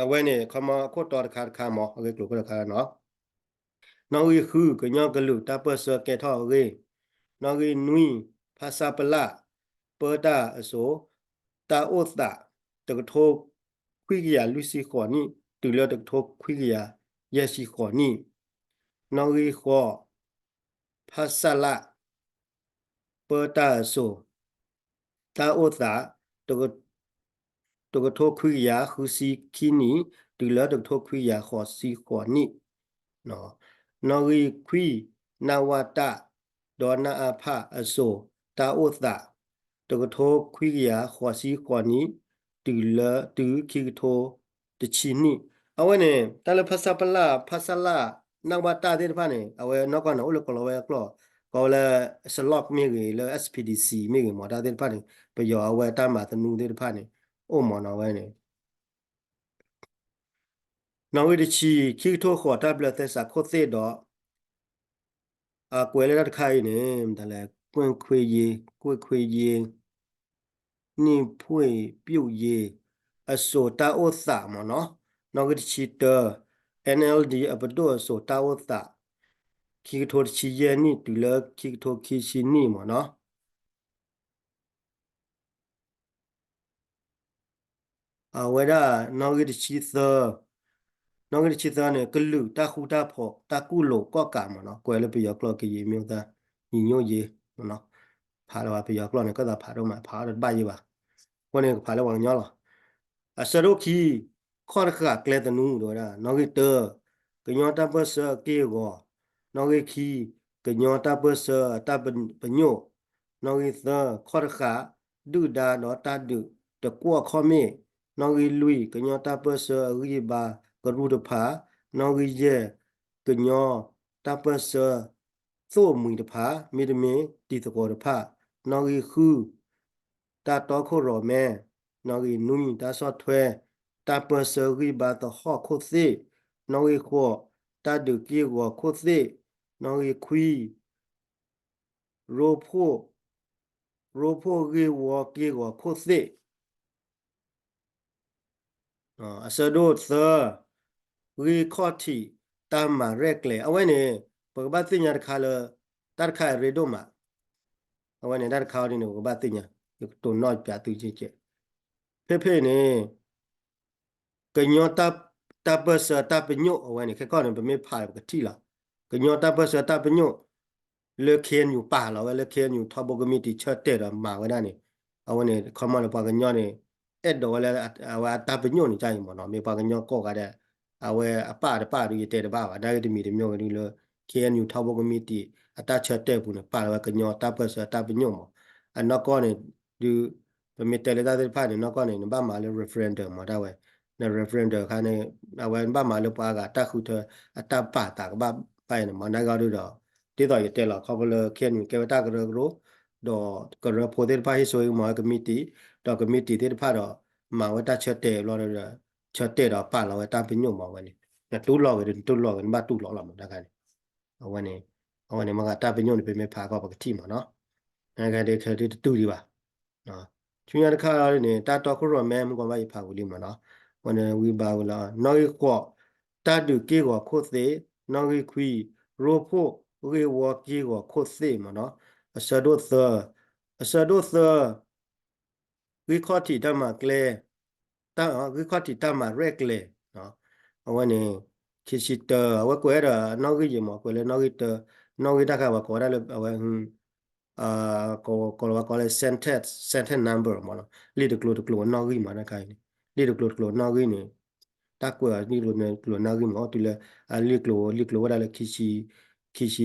အဝဲန့ၣ် ခီပညီအခိၣ်တီတခါတခါမး အဂ့ၢ်ကျိၤခိၣ်တီတခါနီၤ, နီၣ်ဂံၢ်ဃု ကညီကလုာ်တၢ်ပၢၢ်ဆၢကဲထီၣ်အဂ့ၢ်, နီၣ်ဂံၢ်နွံ ဖဆပလ ပၢတၢ်အစိၤ တၢ်အိၣ်သး တကထိခွံကယၤလွံၢ်ဆံဃိးနံၣ် တုၤလၢတကထိခွံကယၤယဲၢ်ဆံဃိးနံၣ်, နီၣ်ဂံၢ်ဃိး ဖဆလ ပၢတၢ်အစိၤ တၢ်အိၣ်သး တကထိခွံကယၤဃုဆံခံနံၣ် တုၤလၢတကထိခွံကယၤဃိးဆံဃိးနံၣ်, နီၣ်ဂံၢ်ခွံ နဝတ ဒီးနအဖ အစိၤ တၢ်အိၣ်သး တကထိခွံကယၤဃိးဆံဃိးနံၣ် တုၤလၢတုၤခံကထိတဆံနံၣ်, အဝဲန့ၣ် တၢ်လၢဖဆပလ ဖဆလ နဝတ သ့ၣ်တဖၣ်န့ၣ် အဝဲနီၢ်ကီၢ်န့ၣ်အိၣ်လၢကီၢ်လီၤဝဲအကျိာ် ကီၢ်ဝဲလၢ စလီၣ်မ့ၢ်ဂ့ၤ လၢ S P D C မ့ၢ်ဂ့ၤမး တၢ်သ့ၣ်တဖၣ်န့ၣ် ပယီၤအဝဲတၢ်မၤသနူသ့ၣ်တဖၣ်န့ၣ် အိၣ်မးနီၤဝဲန့ၣ် နီၣ်ဂံၢ်တဆံ ခံကထိဃိးတၢ်ဘျၢသဲစးခိၣ်သ့ၣ်ဒီး အကွဲးလၢတၢ်တခါအံၤန့ၣ် မတၤလဲၣ် ကွ့ၢ်ခွ့ယ့, ကွ့ၢ်ခွ့ယ့, နံၣ်ဖှ့ၣ်ပျုၣ်ယ့, အစိၤတၢ်အိၣ်သးမ့ၢ်နီၤ, နီၣ်ဂံၢ်တဆံတၢ, N L D အပဒိၣ်အစိၤတၢ်အိၣ်သး, ခံကထိတဆံယဲၢ်နံၣ်တုၤလၢခံကထိခံဆံနံၣ်မ့ၢ်နီၤ. အဝဲဒၣ် နီၣ်ဂံၢ်တဆံသၢ, နီၣ်ဂံၢ်တဆံသၢန့ၣ် ကလုာ်တၢ်ဃူတၢ်ဖိး တၢ်ကူၣ်လိာ်ကီၣ်ကးမ့ၢ်နီၤ, ကွဲးလၢပယီၤကျိာ်ကယံာ်မ့ၢ်သၢ ညီညွတ်ရေး မ့ၢ်နီၤ, ဖးလၢပယီၤကျိာ်န့ၣ် ကသးဖးဒိၣ်မး ဖးအီၤတဘၣ်ယံၤဘၣ်, အဃိန့ၣ် ကဖးလၢပှၤကညီလီၤ. အဆၢဒိၣ်ခံ, ခီၣ်တဃာ်ကျဲသနူ တဲဝဲဒၣ်, နီၣ်ဂံၢ်တၢ, ကညီတၢ်ပၢၢ်ဆၢအက့ၢ်အဂီၤ, နီၣ်ဂံၢ်ခံ, ကညီတၢ်ပၢၢ်ဆၢအတၢ်ပညိၣ်, နီၣ်ဂံၢ်သၢ, ခီၣ်တဃာ် ဒုၣ်ဒါဒီးတၢ်ဒုးတကွီၢ်ခီၣ်မ့ၣ်, နီၣ်ဂံၢ်လွံၢ်, ကညီတၢ်ပၢၢ်ဆၢအဂံၢ်အဘါ ကရူၢ်တဖၣ်, နီၣ်ဂံၢ်ယဲၢ် ကညီတၢ်ပၢၢ်ဆၢ သိၣ်မှံၤတဖၣ် မ့တမ့ၢ်တံၤသကိးတဖၣ်, နီၣ်ဂံၢ်ဃု တၢ်တီခိၣ်ရိၣ်မဲ, နီၣ်ဂံၢ်နွံ တၢ်ဆီၣ်ထွဲ တၢ်ပၢၢ်ဆၢဂံၢ်ဘါသဟီၣ်ခိၣ်သ့ၣ်, နီၣ်ဂံၢ်ဃိး တၢ်ဒုးက့ၢ်ဂီၤခိၣ်သ့ၣ်, နီၣ်ဂံၢ်ခွံ ရိဖှိၣ်, ရိဖှိၣ်ဂ့ၢ်ဝီက့ၢ်ဂီၤခိၣ်သ့ၣ်, အဆၢဒိၣ်သၢ ဂံၢ်ခီၣ်ထံးတၢ်မၤရဲၣ်ကျဲၤ အဝဲန့ၣ် ပကဘၣ်သ့ၣ်ညါတခါလၢ တၢ်တခါအရ့ဒိၣ်မး, အဝဲန့ၣ်တၢ်တခါအံၤဒ်န့ၣ် ပကဘၣ်သ့ၣ်ညါ ယကတိၤနီၣ်ပၠးသုကဲးကဲး, ဖဲဖဲအံၤန့ၣ် ကညီတၢ်ပၢၢ်ဆၢတၢ်ပညိၣ် အဝဲန့ၣ် ခဲကီၢ်န့ၣ် ပမ့ၢ်ဖးပကထံၣ်လီၤ. ကညီတၢ်ပၢၢ်ဆၢတၢ်ပညိၣ် လၢ KNU ပာ်လီၤဝဲလၢ KNU ထီဘိကမံးတံာ်ဆၢတဲာ်ဒီးမၤဝဲဒၣ်န့ၣ်, အဝဲန့ၣ် ခီမီန့ၣ် ပှၤကညီန့ၣ် အဲၣ်ဒိးဝဲလၢ အဝဲအတၢ်ပညိၣ်န့ၣ် ကါအံၤမ့ၢ်နီၤ, မ့ၢ်ပှၤကညီကိးဂၤဒဲး အဝဲအပာ်တပာ်ဒုးယတဲတဘၣ်ဘၣ်, နာ်က့တမံၤတမံၤဝဲဒုးလၢ KNU ထီဘိကမံးတံာ် အတၢ်ဆၢတဲာ်ပူၤန့ၣ် ပာ်လီၤဝဲကညီတၢ်ပၢၢ်ဆၢတၢ်ပညိၣ်မ့ၢ်, အနီၢ်ကီၢ်န့ၣ် ဒုး ပမ့ၢ်တဲလၢတၢ်သ့ၣ်တဖၣ်န့ၣ် နီၢ်ကီၢ်န့ၣ် နဘၣ်မၤလၢ referendum မ့ၢ်ဒၣ်ဝဲ, န referendum အခါန့ၣ် အဝဲနဘၣ်မၤလၢပှၤအဂၤတၢ်ဃုထၢ အတၢ်ပာ်သးကဘၣ်ပာ်အံၤန့ၣ်မ့ၢ် နာ်က့အီၤဒုးဒီး ဒ်သိးယတဲလီၤ ခီဖျိလၢ KNU ကဲဝဲတၢ်ကရၢကရိ ဒီးကရၢဖိသ့ၣ်တဖၣ်ဟ့ၣ်စိဟ့ၣ်ကမီၤဝဲကမံးတံာ်, ဒီးကမံးတံာ်သ့ၣ်တဖၣ်ဒီး မၤဝဲတၢ်ဆၢတဲာ်ဘျီဒီး ဆၢတဲာ်ဒီးပာ်လီၤဝဲတၢ်ပညိၣ်မ့ၢ်ဝဲန့ၣ်, နတူၢ်လိာ်ဂ့ၤ နတူၢ်လိာ်ဂ့ၤ နဘၣ်တူၢ်လိာ်လီၤမ့ၢ်တခါန့ၣ်, အဝဲန့ၣ် အဝဲန့ၣ် မ့ၢ်ဂ့ၤတၢ်ပညိၣ်န့ၣ် ပမ့ၢ်ဖးကီၢ်ပကထံၣ်မ့ၢ်နီၤ, ခဲဒုးခဲဒုးတတူၢ်ဒံးဘၣ် ဆူညါတခါအံၤန့ၣ် တၢ်တီခိၣ်ရိၣ်မဲ မုၢ်ကီဘၣ်ယဖးဝံၤလံမ့ၢ်နီၤ, ဝဲန့ၣ်ဝံဘါဝံၤလီၤ, နီၣ်ဂံၢ်ဃိး တၢ်ဒုးက့ၢ်ဂီၤခိၣ်သ့ၣ်, နီၣ်ဂံၢ်ခွံ ရိဖှိၣ်ဂ့ၢ်ဝီက့ၢ်ဂီၤခိၣ်သ့ၣ်မ့ၢ်နီၤ, အဆၢဒိၣ်သၢ, အဆၢဒိၣ်သၢ ဂံၢ်ခီၣ်ထံးတၢ်မၤကျဲ, တၢ် ဂံၢ်ခီၣ်ထံးတၢ်မၤရဲၣ်ကျဲၤ, အဝဲန့ၣ် ခံဆံတၢ အဝဲကွဲးဝဲဒီးနီၣ်ဂံၢ်ယံၤမ့ၢ် ကွဲးလၢနီၣ်ဂံၢ်တၢ, နီၣ်ဂံၢ်တၢ်ခါပှၤကိးဝဲဒၣ်လၢအဝဲ ကိးလီၤဝဲကိးလၢ sentence, sentence number မ့ၢ်နီၤ, လံာ်တကျိၤတကျိၤနီၣ်ဂံၢ်မ့ၢ်တခါအံၤန့ၣ်, လံာ်တကျိၤတကျိၤနီၣ်ဂံၢ်န့ၣ်, တၢ်ကွဲးအီၤလံာ်တကျိၤတကျိၤနီၣ်ဂံၢ်မ့ၢ် တုၤလၢ အလံာ်ကျိၤ လံာ်ကျိၤဝဲဒၣ်လၢ ခံဆံ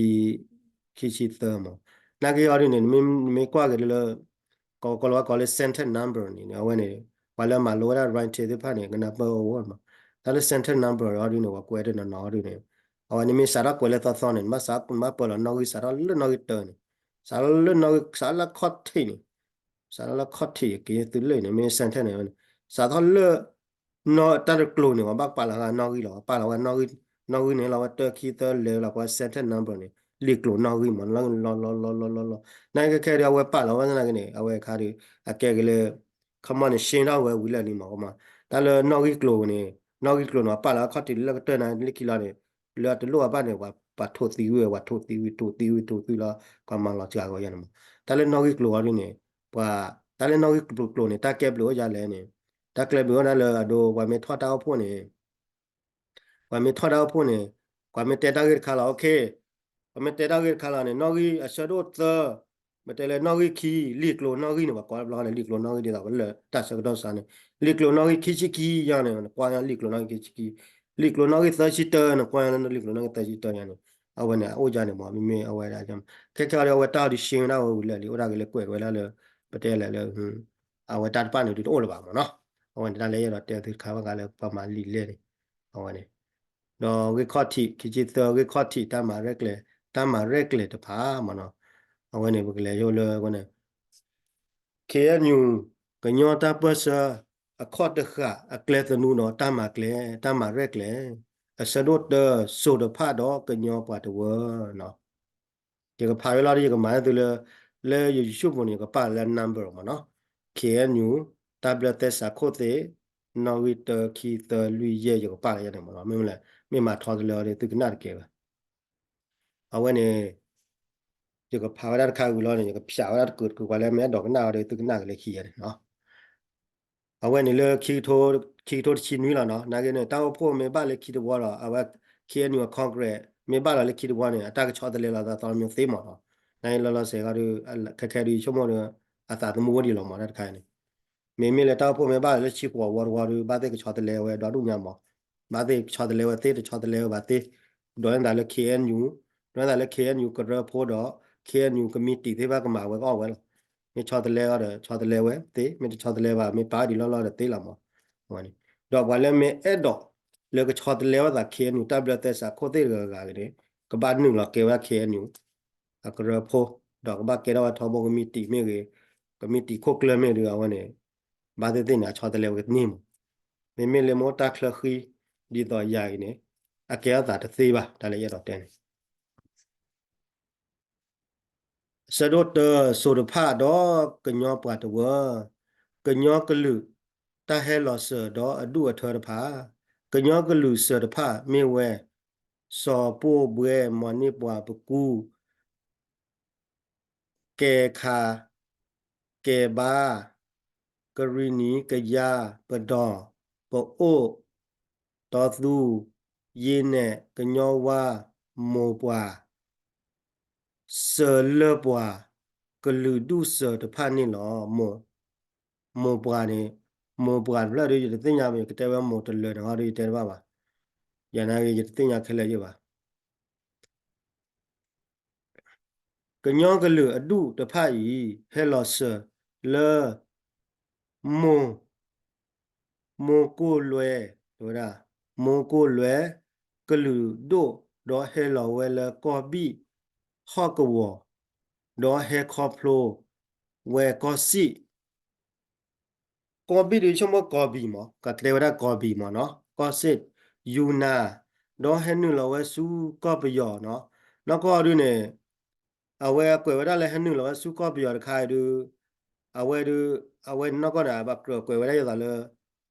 ခံဆံသၢမ့ၢ်, နာ်က့အီၤဒ်န့ၣ် နမ့ၢ်ကွၢ်က့ၤလၢ ကိးလီၤဝဲကိးလၢ sentence number န့ၣ် အဝဲန့ၣ် ပှၤလၢမၤလိဝဲဒၣ် writing သ့ၣ်တဖၣ်န့ၣ် ကနၢ်ပၢၢ်အီၤမ့ၢ်, တၢ်လၢ sentence number အီၤဒ်န့ၣ် ပှၤကွဲးတနီၤနီၤအီၤဒ်န့ၣ်, အဝဲန့ၣ်မ့ၢ်စးထီၣ်ကွဲးလၢသီသီန့ၣ် နဘၣ်စး နဘၣ်ပၢလီၤနီၣ်ဂံၢ် စးထီၣ်လၢနီၣ်ဂံၢ်တၢန့ၣ်, စးထီၣ်လၢနီၣ်ဂံၢ် စးထီၣ်လၢခီၣ်ထံးန့ၣ်, စးထီၣ်လၢခီၣ်ထံးက့ၤသုလၢန့ၣ် မ့ၢ် sentence န့ၣ် စးထီၣ်လၢ နီၣ် တၢ်တကျိၤန့ၣ် ပှၤဘၣ်ပာ်လီၤနီၣ်ဂံၢ်လီၤ, ပာ်လီၤဝဲနီၣ်ဂံၢ်, နီၣ်ဂံၢ်န့ၣ်လီၤဝဲတၢ ခံ သၢ လဲၤလီၤ ကွၢ် sentence number န့ၣ် လံာ်ကျိၤနီၣ်ဂံၢ်မ့ၢ် လီၤလီၤလီၤလီၤလီၤလီၤ, နာ်က့ခဲဒုး အဝဲပာ်လီၤဝဲသနာ်က့န့ၣ် အဝဲခါဒုး အကဲက့ၤလၢ ခီမီန့ၣ် ရှင်း ထီၣ်ဝဲဝံၤလၢာ်လံမ့ၢ် ကမီ, တၢ်လၢနီၣ်ဂံၢ်ကျိၤန့ၣ် နီၣ်ဂံၢ်ကျိၤန့ၣ် ပာ်လီၤအခီၣ်ထံးလၢကတၢၢ်နၤလၢခံလီၤန့ၣ် လၢအတလိၣ်အဘၣ်န့ၣ် ပှၤထိးသံဝဲ ပှၤထိးသံဝံၤ ထိးသံဝံၤ ထိးသံလီၤ ပှၤမၤလီၤစှၤကီးယၤန့ၣ်မ့ၢ်, တၢ်လၢနီၣ်ဂံၢ်ကျိၤအီၤဒ်န့ၣ် ပှၤ တၢ်လၢနီၣ်ဂံၢ်ကျိၤကျိၤန့ၣ် တၢ်ကဲဘျုးအိၣ်ယၤလဲၣ်န့ၣ်, တၢ်ကဲဘျုးအိၣ်ဒၣ်လၢအဒိ ပှၤမ့ၢ်ထီၣ်တၢ်အိၣ်ဖှိၣ်န့ၣ် ပှၤမ့ၢ်ထီၣ်တၢ်အိၣ်ဖှိၣ်န့ၣ် ပှၤမ့ၢ်တဲတၢ်ဂ့ၢ်တခါလီၤ okay, ပှၤမ့ၢ်တဲတၢ်ဂ့ၢ်တခါလီၤန့ၣ် နီၣ်ဂံၢ်အဆၢဒိၣ်သၢ, မ့ၢ်တဲလၢနီၣ်ဂံၢ်ခံ လံာ်ကျိၤနီၣ်ဂံၢ်န့ၣ် ပှၤကိးတဘျီန့ၣ် လံာ်ကျိၤနီၣ်ဂံၢ်ဒ်သိးလၢတၢ်ဆၢကတီၢ်စါန့ၣ် လံာ်ကျိၤနီၣ်ဂံၢ်ခံဆံခံယၤန့ၣ် ကွၢ်လံာ်ကျိၤနီၣ်ဂံၢ်ခံဆံခံ, လံာ်ကျိၤနီၣ်ဂံၢ်သၢဆံတၢန့ၣ် ကွၢ်လံာ်ကျိၤနီၣ်ဂံၢ်သၢဆံတၢယၤန့ၣ်, အဝဲန့ၣ် အအိၣ်ယၤန့ၣ်မ့ၢ် မ့မ့ၢ်အဝဲဒၣ် ခဲခဲအံၤဒီး အဝဲတၢ်အီၤဒုး ရှင်း ဝဲဒၣ်ဝဲဝံၤလၢာ်လံ အိၣ်ဒၣ်က့ၤလၢကွဲးဝဲဒၣ်လၢ ပတဲလဲၣ်လၢ အဝဲတၢ်တဖၣ်န့ၣ်ဒုးတအိၣ်လၢၤဘၣ်မ့ၢ်နီၤ, အဝဲန့ၣ်တၢ်လၢယအဲၣ်ဒိးတဲသုတခါဘၣ်ဃးလၢပှၤမၤလံာ်လဲၢ်န့ၣ်, အဝဲန့ၣ် ဒီးဂ့ၢ်ခီၣ်ထံး ခံဆံသၢ ဂ့ၢ်ခီၣ်ထံး တၢ်မၤရဲၣ်ကျဲၤ တၢ်မၤရဲၣ်ကျဲၤတဖၣ်မ့ၢ်နီၤ, အဝဲန့ၣ် ပကလဲၤယိၣ်လၢအဝဲန့ၣ် ခ့ၣ်အဲၣ်ယူၣ် ကညီတၢ်ပၢၢ်ဆၢ အခီၣ်တဃာ် အကျဲသနူဒီးတၢ်မၤကျဲ တၢ်မၤရဲၣ်ကျဲၤ အဆၢဒိၣ်တၢ စိၤတဖၣ်ဒီးကညီပှၤတဝၢနီၤ. ယကဖးဝဲလီၤဒီး ယကမၤလၢသုလၢ လၢယ YouTube ပူၤန့ၣ် ယကပာ်လၢ number မ့ၢ်နီၤ, ခ့ၣ်အဲၣ်ယူၣ် တၢ်ဘျၢသဲစးခိၣ်သ့ၣ် နီၣ်ဂံၢ်တၢ ခံ သၢ လွံၢ် ယဲၢ် ယကပာ်လၢယၤန့ၣ်မ့ၢ်နီၤ, မ့မ့ၢ်လဲၣ် မ့ၢ်မၤထီတလၢအီၤဒီး သုကနၣ်တကဲဘၣ် အဝဲန့ၣ် ယကဖးဝဲဒၣ်တခါဝံၤလီၤန့ၣ် ယကဖျးဝဲဒၣ်တကုာ်တကုာ် ပှၤလၢမ့ၢ်အဲၣ်ဒိးကနၣ်အီၤဒီး သုကနၣ်က့ၤလၢခံယၤန့ၣ်နီၤ. အဝဲန့ၣ်လၢ ခံကထိတဆံနွံလီၤနီၤ, နာ်က့န့ၣ် တၢ်အိၣ်ဖှိၣ်မ့ၢ်ဘၣ်လၢခံတဝီဒီး အဝဲ ခ့ၣ်အဲၣ်ယူၣ် အ Congress မ့ၢ်ဘၣ်လီၤလၢခံတဝီန့ၣ် အတၢ်ကဆီတလဲလီၤသးသီမံၤသ့မ့ၢ်နီၤ, နာ်က့လီၤလီၤဆဲးခီဒီး ခဲခဲဒီး ယဆိကမိၣ်ဒီး အသးသမူဝဲဒံးလီၤမ့ၢ် တၢ်တခါအံၤန့ၣ် မ့မ့ၢ်လၢတၢ်အိၣ်ဖှိၣ်မ့ၢ်ဘၣ်လၢဆံဃိးဝီတဝီဒီး ဘၣ်သ့ၣ်ကဆီတလဲဝဲဒီဒူၣ်ညါမး, ဘၣ်သ့ၣ်ကဆီတလဲဝဲသ့ တဆီတလဲဝဲဘၣ်သ့, ဒိးန့ၢ်သးလၢ ခ့ၣ်အဲၣ်ယူၣ်, ဒိးန့ၢ်သးလၢ ခ့ၣ်အဲၣ်ယူၣ် ကရၢဖိဒီး ခ့ၣ်အဲၣ်ယူၣ် ကမံးတံာ်သ့ၣ်တဖၣ်ကမၤဝဲကအီၣ်ဝဲလီၤ. မ့ၢ်ဆီတလဲအီၤဒီး ဆီတလဲဝဲသ့, မ့ၢ်တဆီတလဲဘၣ် မ့ၢ်ပာ်ဒံးလီၢ်လီၢ်ဒီးသ့လီၤမး. ဒီးပှၤလၢမ့ၢ်အဲၣ်ဒိး လၢကဆီတလဲဝဲသး ခ့ၣ်အဲၣ်ယူၣ် တၢ်ဘျၢသဲစးခိၣ်သ့ၣ်တဂၤဂၤဂ့ၤန့ၣ် ကဘၣ်နုာ်လီၤကဲဝဲဒၣ် ခ့ၣ်အဲၣ်ယူၣ် အကရၢဖိ ဒီးကဘၣ်ကဲထီၣ်ဝဲထီဘိကမံးတံာ်မ့ၢ်ဂ့ၤ ကမံးတံာ်ခိၣ်ကျၢၢ်မ့ၢ်ဒုးအဝဲန့ၣ် ဘၣ်သ့ၣ်သ့ၣ်န့ၣ် အဆီတလဲဝဲကန့ၢ်မး. မ့မ့ၢ်လၢမ့ၢ်တၢ်ချၢဃံ ဒ်သိးယၤအံၤန့ၣ် အကဲထီၣ်သးတသ့ဘၣ် တၢ်လၢယအဲၣ်ဒိးတဲန့ၣ် ဆၢဒိၣ်တၢ စိၤတဖၣ်ဒီးကညီပှၤတဝၢ ကညီကလုာ် တၢ်ဟဲလီၤစၢၤဒီးအဒူၣ်အထၢတဖၣ်, ကညီကလုာ်စၢၤတဖၣ်မ့ၢ်ဝဲ စီၤပိၢ်ဘှဲ မီၤန့ၢ်ပှၤ ပကူ ကဲခါ, ကဲဘါ, ကရံၣ်နံၤ, ကယါ, ပဒီၣ်, ပအိၣ်, တီသူ, ယ့နဲၣ်, ကညီဝါ, မိၢ်ပှၢ်, စၢၤလၢပှၤ, ကလုာ်ဒူၣ်စၢၤတဖၣ်န့ၣ်လီၤ. မိၢ်ပှၢ်န့ၣ် မိၢ်ပှၢ်တဖျၢၣ်ဒီး ယတသ့ၣ်ညါဘၣ် ယကတဲဝဲမိၢ်တလၢာ်န့ၣ်ဟီဒီး ယတဲတဘၣ်ဘၣ်. ယနာ်ဂ့ၤ ယတသ့ၣ်ညါခဲလၢာ်ယဲၢ်ဘၣ်. ကညီကလုာ်အဒူၣ်တဖၣ်အံၤ ဟဲလီၤစၢၤလၢ မိၢ် မိၢ်ကိၣ်လွဲ တဲဝဲဒၣ် မိၢ်ကိၣ်လွဲ ကလုာ်ဒိၣ် ဒီးဟဲလီၤဝဲလၢကီၢ်ဘံၣ် ဟီၣ်ကဝီၤ ဒီးဟဲခီဖျိဝဲကီၢ်စံၣ် ကီၢ်ဘံၣ်ဒီး ဆိကမိၣ်ကီၢ်ဘံၣ်မး ကတဲဝဲဒၣ်ကီၢ်ဘံၣ်မးနီၤ ကီၢ်စ့ၣ် ယူနၤ ဒီးဟဲနုာ်လီၤဝဲဆူကီၢ်ပယီၤနီၤ နီၢ်ကီၢ်ဒုန့ၣ် အဝဲကွဲးဝဲဒၣ်လၢဟဲနုာ်လီၤဝဲဆူကီၢ်ပယီၤတခါအံၤဒု အဝဲဒု အဝဲနီၢ်ကီၢ်န့ၣ် ဘၣ်ကြၢးကွဲးဝဲဒၣ်ယသးလၢ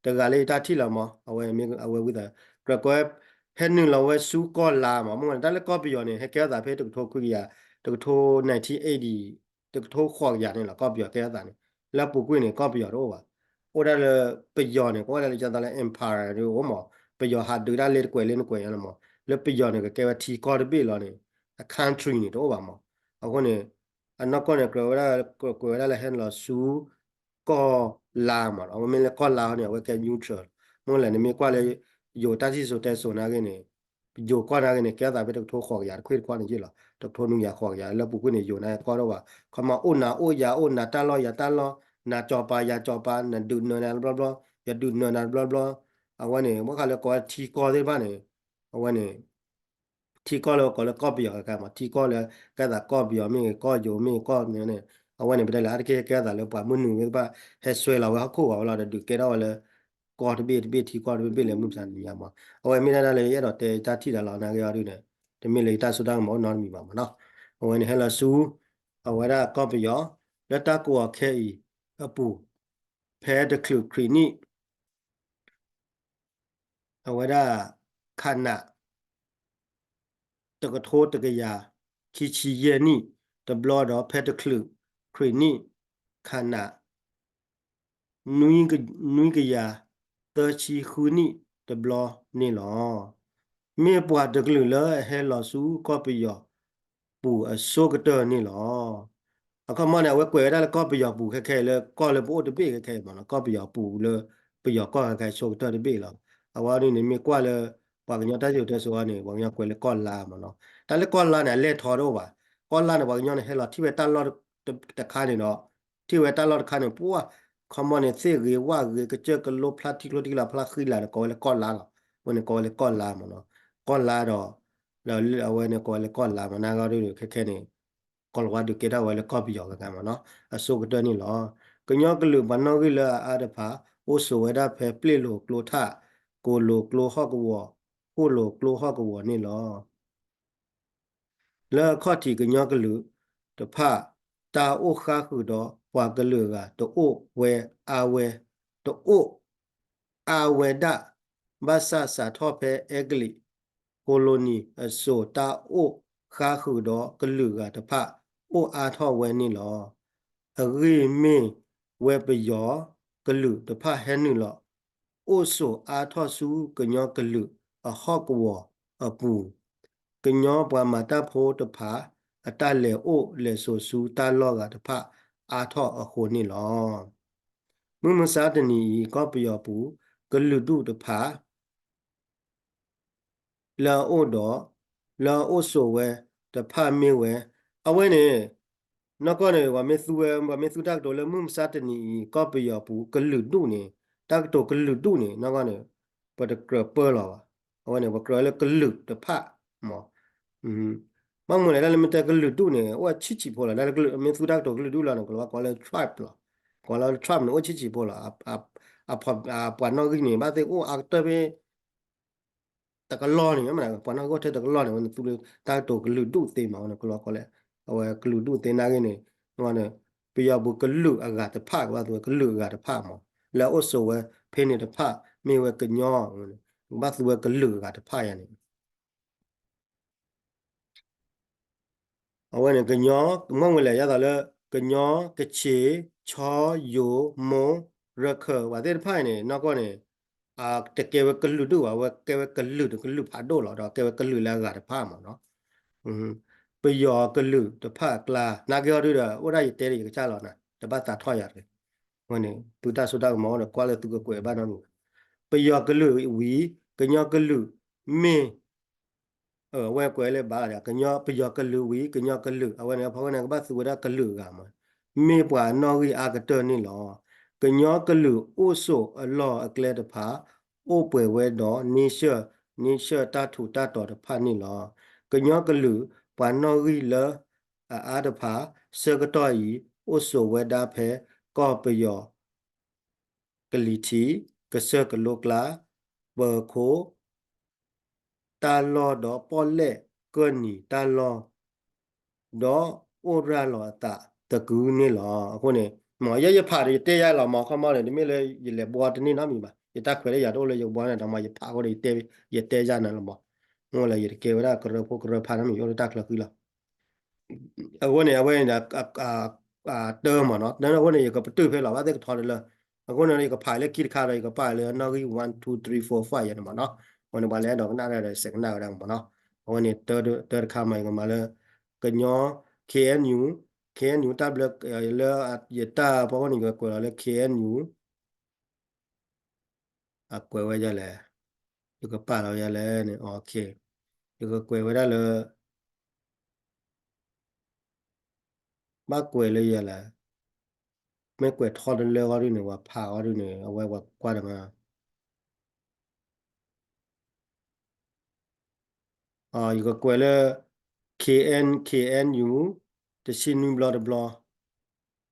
တဂၤလၢယတၢ်ထံၣ်လီၤမး အဝဲမ့ၢ်အဝဲဝံသး ကြၢးကွဲး ဟဲနုာ်လီၤဝဲဆူကီၢ်လါမး မ့ၢ်ဝဲန့ၣ် တၢ်လၢကီၢ်ပယီၤန့ၣ် ဟဲကဲထီၣ်သးဖဲတကထိခွံကယၤ တကထိ nineteen eighty တကထိဃိးကယၤန့ၣ်လီၤ ကီၢ်ပယီၤကဲထီၣ်သးန့ၣ် လၢအပူၤကွံာ်န့ၣ် ကီၢ်ပယီၤတအိၣ်ဘၣ် အိၣ်ဒၣ်လၢပယီၤန့ၣ် ကအိၣ်ဝဲဒၣ်လၢကသးလၢ empire ဒုအိၣ်မး ပယီၤဟးဒုးဒၣ်လၢတကွဲးလၢနကွဲးညါလီၤမး လၢပယီၤန့ၣ် ကကဲဝဲထံကီၢ်တဘ့ၣ်လီၤန့ၣ် အ country န့ၣ် တအိၣ်ဘၣ်မး အဃိန့ၣ် အနီၢ်ကီၢ်န့ၣ် ကြၢးဝဲဒၣ် ကွဲးဝဲဒၣ်လၢဟဲနုာ်လီၤဆူ ကီၢ်လါမး အဝဲမ့ၢ်လၢကီၢ်လါန့ၣ် အဝဲကဲ neutral မ့ၢ်လဲၣ် နမ့ၢ်ကွၢ်လၢ ယိၤတၢ်စံၣ်စိၤတဲစိၤနာ်က့န့ၣ် ယိၤကီၢ်နာ်က့န့ၣ် ကဲထီၣ်သးဖဲတကထိဃိးကယၤတခွံတခွံန့ၣ်ယ့ၢ်လီၤ တကထိနွံကယၤဃိးကယၤ လၢပူၤကွံာ်န့ၣ် ယိၤနာ်က့ကီၢ်ဒိၣ်ဘၣ် ခီမီအိၣ်နၤအိၣ်ယၤအိၣ်နၤတၢ်လီၢ်ယၤတၢ်လီၢ် နၤကၠီၤပၤယၤကၠီၤပၤ နဒုးနၢၤနၤတဘျီဘျီ ယဒုးနၢၤနၤတဘျီဘျီ အဝဲန့ၣ် မ့ၢ်ဃးလၢကိးဝဲထံကီၢ်သ့ၣ်တဖၣ်န့ၣ် အဝဲန့ၣ် ထံကီၢ်လၢကိးလၢကီၢ်ပယီၤကဲမး ထံကီၢ်လၢကဲသးကီၢ်ပယီၤမ့ၢ်ဂ့ၤ ကီၢ်ယိၤမ့ၢ်ဂ့ၤ ကီၢ်န့ၣ် အဝဲန့ၣ် ပတဲလၢအါတက့ၢ်ကဲသးလၢ ပှၤမုၢ်နုာ်သ့ၣ်တဖၣ် ဟဲစွဲလီၤဝဲဟီၣ်ခိၣ်ဝဲလီၤဒီး ဒုးကဲထီၣ်ဝဲလၢ ကီၢ်တဘ့ၣ်တဘ့ၣ် ထံကီၢ်တဘ့ၣ်တဘ့ၣ်လၢမုၢ်မဆါတနံၤညါမး အဝဲမ့ၢ်ဒၣ်တၢ်လၢယအဲၣ်ဒိးတဲတၢ်ထံၣ်တၢ်လီၤနာ်က့အီၤဒုန့ၣ် တမ့ၢ်လၢယတၢ်စိတၢ်ကမီၤအိၣ်နီတမံၤဘၣ်မးနီၤ အဝဲန့ၣ်ဟဲလီၤဆူ အဝဲဒၣ်ကီၢ်ပယီၤ လၢတၢ်ကိးအီၤခဲအံၤအပူၤ ဖဲတချုးခရံာ်နံၣ် အဝဲဒၣ် ခးနး တကထိတကယၤ ခံဆံယဲၢ်နံၣ်တဘျီဒီး ဖဲတချုးခရံာ်နံၣ် ခးနး နွံကယၤ သၢဆံဃုနံၣ်တဘျီန့ၣ်လီၤ. မ့ၢ်ပှၤတကလုာ်လၢအဟဲလီၤဆူကီၢ်ပယီၤပူၤအဆိကတၢၢ်န့ၣ်လီၤ. အခီမီန့ၣ် အဝဲကွဲးဝဲဒၣ်လၢကီၢ်ပယီၤပူၤခဲခဲအံၤလၢကီၢ်လၢပအိၣ်တဘ့ၣ်ခဲခဲအံၤမးနီၤ ကီၢ်ပယီၤပူၤလၢပယီၤကီၢ်ခဲခဲအံၤဆိကတၢၢ်တဘ့ၣ်လီၤ. အဝဲဒၣ်န့ၣ်မ့ၢ်ကွၢ်လၢ ပှၤကညီတၢ်စံၣ်စိၤတဲစိၤန့ၣ် ပှၤကညီကွဲးလၢကီၢ်လါမးနီၤ. တၢ်လၢကီၢ်လါန့ၣ် အလဲၢ်ထီတအိၣ်ဘၣ်. ကီၢ်လါန့ၣ် ပှၤကညီန့ၣ် ဟဲလီၤထံၣ်ဝဲတၢ်လီၢ်တခါန့ၣ်ဒီး ထံၣ်ဝဲတၢ်လီၢ်တခါန့ၣ် ပှၤ ခီမီန့ၣ် သ့ၣ်ဂ့ၤဝၣ်ဂ့ၤ ကစၢၢ်ကလိဖျါထံကျိထံလာ်ဖျါဃံလာ်န့ၣ် ကိးဝဲလၢကီၢ်လါလီၤ. အဝဲန့ၣ်ကိးဝဲလၢကီၢ်လါမးနီၤ. ကီၢ်လါဒီး ဒီးအဝဲန့ၣ်ကိးဝဲလၢကီၢ်လါမး နာ်ဂ့ၤဒ်န့ၣ် ခဲခဲန့ၣ် ကိၤလၤဝါဒုးကဲထီၣ်ဝဲလၢကီၢ်ပယီၤဂၤမးနီၤ အဆိကတၢၢ်န့ၣ်လီၤ. ကညီကလုာ်ပှၤနီၣ်ဂံၢ်လၢအအါတဖၣ် အိၣ်ဆိးဝဲဒၣ်ဖဲပျ့ၢ်လိာ်ကျိထၣ် ကိၤလိာ်ကျိဟီၣ်ကဝီၤ ဃိၣ်လိာ်ကျိဟီၣ်ကဝီၤန့ၣ်လီၤ. လၢအခီၣ်ထံးကညီကလုာ်တဖၣ် တၢ်အိၣ်ဃါဃုာ်ဒီးပှၤကလုာ်အဂၤ တအိၣ်ဝဲအါဝဲ တအိၣ်အါဝဲဒၣ် ဘၣ်ဆၣ်စးထီၣ်ဖဲအဲကလံး colony အစိၤ တၢ်အိၣ်ဃါဃုာ်ဒီးကလုာ်ဂၤတဖၣ် အိၣ်အါထီၣ်ဝဲန့ၣ်လီၤ. အဂ့ၢ်မ့ၢ်ဝဲပယီၤကလုာ်တဖၣ်ဟဲနုာ်လီၤ အိၣ်ဆိးအါထီၣ်ဆူကညီကလုာ်အဟီၣ်ကဝီၤအပူၤ ကညီပှၤမၤတၢ်ဖိတဖၣ် အတၢ်လဲၤအိၣ်လဲၤဆိးဆူတၢ်လီၢ်ဂၤတဖၣ်အါထီၣ်အဃိန့ၣ်လီၤ. မုၢ်မဆါတနံၤအံၤ ကီၢ်ပယီၤပူၤ ကလုာ်ဒူၣ်တဖၣ် လၢအအိၣ်ဒီး လၢအအိၣ်ဆိးဝဲတဖၣ်မ့ၢ်ဝဲ အဝဲန့ၣ် နီၢ်ကီၢ်န့ၣ် ပှၤမ့ၢ်သူဝဲ ပှၤမ့ၢ်သူတၢ်ကတိၤလၢမုၢ်မဆါတနံၤအံၤ ကီၢ်ပယီၤပူၤကလုာ်ဒူၣ်န့ၣ် တၢ်ကတိၤကလုာ်ဒူၣ်န့ၣ် နီၢ်ကီၢ်န့ၣ် ပတကြၢးပၢလီၤဘၣ်. အဝဲန့ၣ် ပကြၢးဝဲလၢကလုာ်တဖၣ်မး. ဘၣ်မနုၤလဲၣ် တၢ်လၢမ့ၢ်တဲကလုာ်ဒူၣ်န့ၣ် အိၣ်ဆံးဆံးဖိလီၤ. တၢ်လၢကလုာ် မ့ၢ်သူတၢ်ကတိၤကလုာ်ဒူၣ်လီၤန့ၣ် ကလီၤဝါကိးလၢ tribe လီၤ. ကိးလၢ tribe န့ၣ် အိၣ်ဆံးဆံးဖိလီၤ. ပှၤနီၣ်ဂံၢ်န့ၣ် ဘၣ်သ့ၣ်အိၣ်အါကတၢၢ်ဖဲ တကလီၢ်န့ၣ် ပှၤနီၣ်ဂံၢ်အိၣ်ထဲတကလီၢ်န့ၣ် ဝဲန့ၣ်သူလၢတၢ်ကတိၤကလုာ်ဒူၣ်သ့မး ဝဲန့ၣ်ကလီၤဝါကိးလၢ အဝဲကလုာ်ဒူၣ်သ့နာ်ဂ့ၤန့ၣ် န့ၣ် ပယီၤပူၤကလုာ်အဂၤတဖၣ် ကဘၣ်သူဝဲကလုာ်အဂၤတဖၣ်မး. လၢအအိၣ်ဆိးဝဲဖဲန့ၣ်တဖၣ် မ့ၢ်ဝဲကညီ ကဘၣ်သူဝဲကလုာ်အဂၤတဖၣ်ယၤန့ၣ် အဝဲန့ၣ်ကညီ မ့ၢ်ဝဲလဲၣ် ယသးလၢ ကညီ ကခ့ၣ် ခၠီ ယိၤ မိၢ် ရခၢၣ် ပှၤသ့ၣ်တဖၣ်အံၤန့ၣ် နီၢ်ကီၢ်န့ၣ် တကဲဝဲကလုာ်ဒူၣ်ဘၣ်, အဝဲကဲဝဲကလုာ်တကလုာ်ဖးဒိၣ်လီၤ, ဒီးကဲဝဲကလုာ်လၢအဂၤတဖၣ်မးနီၤ. ပယီၤကလုာ်တဖၣ်အကျါ နာ်က့ဟီဒုဒီး အိၣ်ဒၣ်ယတဲဒီးယကစၢ်လီၤနၤ, တဘၣ်သးထီၣ်ယၤတဂ့ၤ. အဝဲန့ၣ် သုတၢ်စိတၢ်ကမီၤအိၣ်ဒီး ကွၢ်လၢသုကကွဲးဘၣ်နီတမံၤဘၣ်. ပယီၤကလုာ်ဝံၤ ကညီကလုာ်မ့ၢ် အဝဲကွဲးလၢဘၣ်လီၤဒီး ကညီ ပယီၤကလုာ်ဝံၤ ကညီကလုာ် အဝဲန့ၣ် ဖဲဝဲန့ၣ် ကဘၣ်သူဝဲဒၣ်ကလုာ်အဂၤမး, မ့ၢ်ပှၤနီၣ်ဂံၢ်အါကတၢၢ်န့ၣ်လီၤ. ကညီကလုာ်အိၣ်ဆိးအလီၢ်အကျဲတဖၣ် အိၣ်ပှဲၤဝဲဒီး nature nature တၢ်ထူးတၢ်တီၤတဖၣ်န့ၣ်လီၤ. ကညီကလုာ် ပှၤနီၣ်ဂံၢ်လၢအအါတဖၣ် ဆၢကတီၢ်အံၤ အိၣ်ဆိးဝဲဒၣ်ဖဲ ကီၢ်ပယီၤ ကလံၤထံး ကစၢၢ်ကလိကျါ ပၢၤခိ တၢ်လီၢ်ဒီးပီၣ်လဲၣ်ကၢၢ်နံၤတၢ်လီၢ် ဒီးအိၣ်ရၤလီၤအသးသကုၤန့ၣ်လီၤ. အဃိန့ၣ် မ်ယဲယဖးဒီး ယတဲယၤလီၤမး ခီမီန့ၣ် တမ့ၢ်လၢယလဲၤဘှီတန့ၢ်နီတမံၤဘၣ်, ယတၢ်ခွဲးလၢယၤတအိၣ်လၢယကဘှီန့ၣ်ဒီး မ်ယဖးအဃိဒီး ယတဲယၤန့ၣ်လီၤမး. မ့ၢ်လၢယတကဲဝဲဒၣ်ကရၢဖိကရၢဖးနီတမံၤ ယအိၣ်လၢတၢ်ချၢဃံလီၤ. အဃိန့ၣ် အဝဲန့ၣ်ဒီး တၢမးနီၤ, တၢအဃိန့ၣ် ယကပတုာ်ဖဲလီၤ ဘၣ်သ့ၣ်ကထီတလၢ, အဃိန့ၣ် ယကဖးလၢခံတခါဒီး ယကပာ်လၢနီၣ်ဂံၢ် one two three four five ယၤန့ၣ်မးနီၤ. အဃိန့ၣ် ပှၤလၢအဲၣ်ဒိးကနၣ်တၢ်ဒီး စဲးကနၣ်ဝဲဒၣ်မးနီၤ. အဃိန့ၣ် တၢတခါမး ယကမၤလၢ ကညီ K N U, K N U တၢ်ဘျၢ လၢယတၢ်ဖီခိၣ်န့ၣ် ယကကွဲးလီၤလၢ K N U အကွဲးဝဲဒ်လဲၣ်, ယကပာ်လီၤဝဲဒ်လဲၣ်န့ၣ် ယကကွဲးဝဲဒၣ်လၢ ဘၣ်ကွဲးလၢယၤလဲၣ်, မ့ၢ်ကွဲးထီတလၢအီၤဒ်န့ၣ် ပှၤဖးအီၤဒ်န့ၣ် အဝဲပှၤကွၢ်တမး ယကကွဲးလၢ K N K N U တဆံနွံဘျီတဘျီ,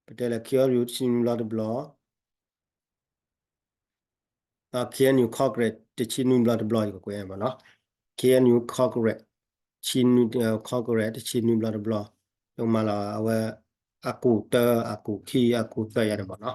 ပတဲလၢ K N U တဆံနွံဘျီတဘျီ, K N U Congress တဆံနွံဘျီတဘျီ ယကကွဲးမးနီၤ. K N U Congress ဆံနွံ Congress တဆံနွံဘျီတဘျီ, ယကမၤလီၤအဝဲ အကူာ်တၢ အကူာ်ခံ အကူာ်သၢယၤန့ၣ်မးနီၤ.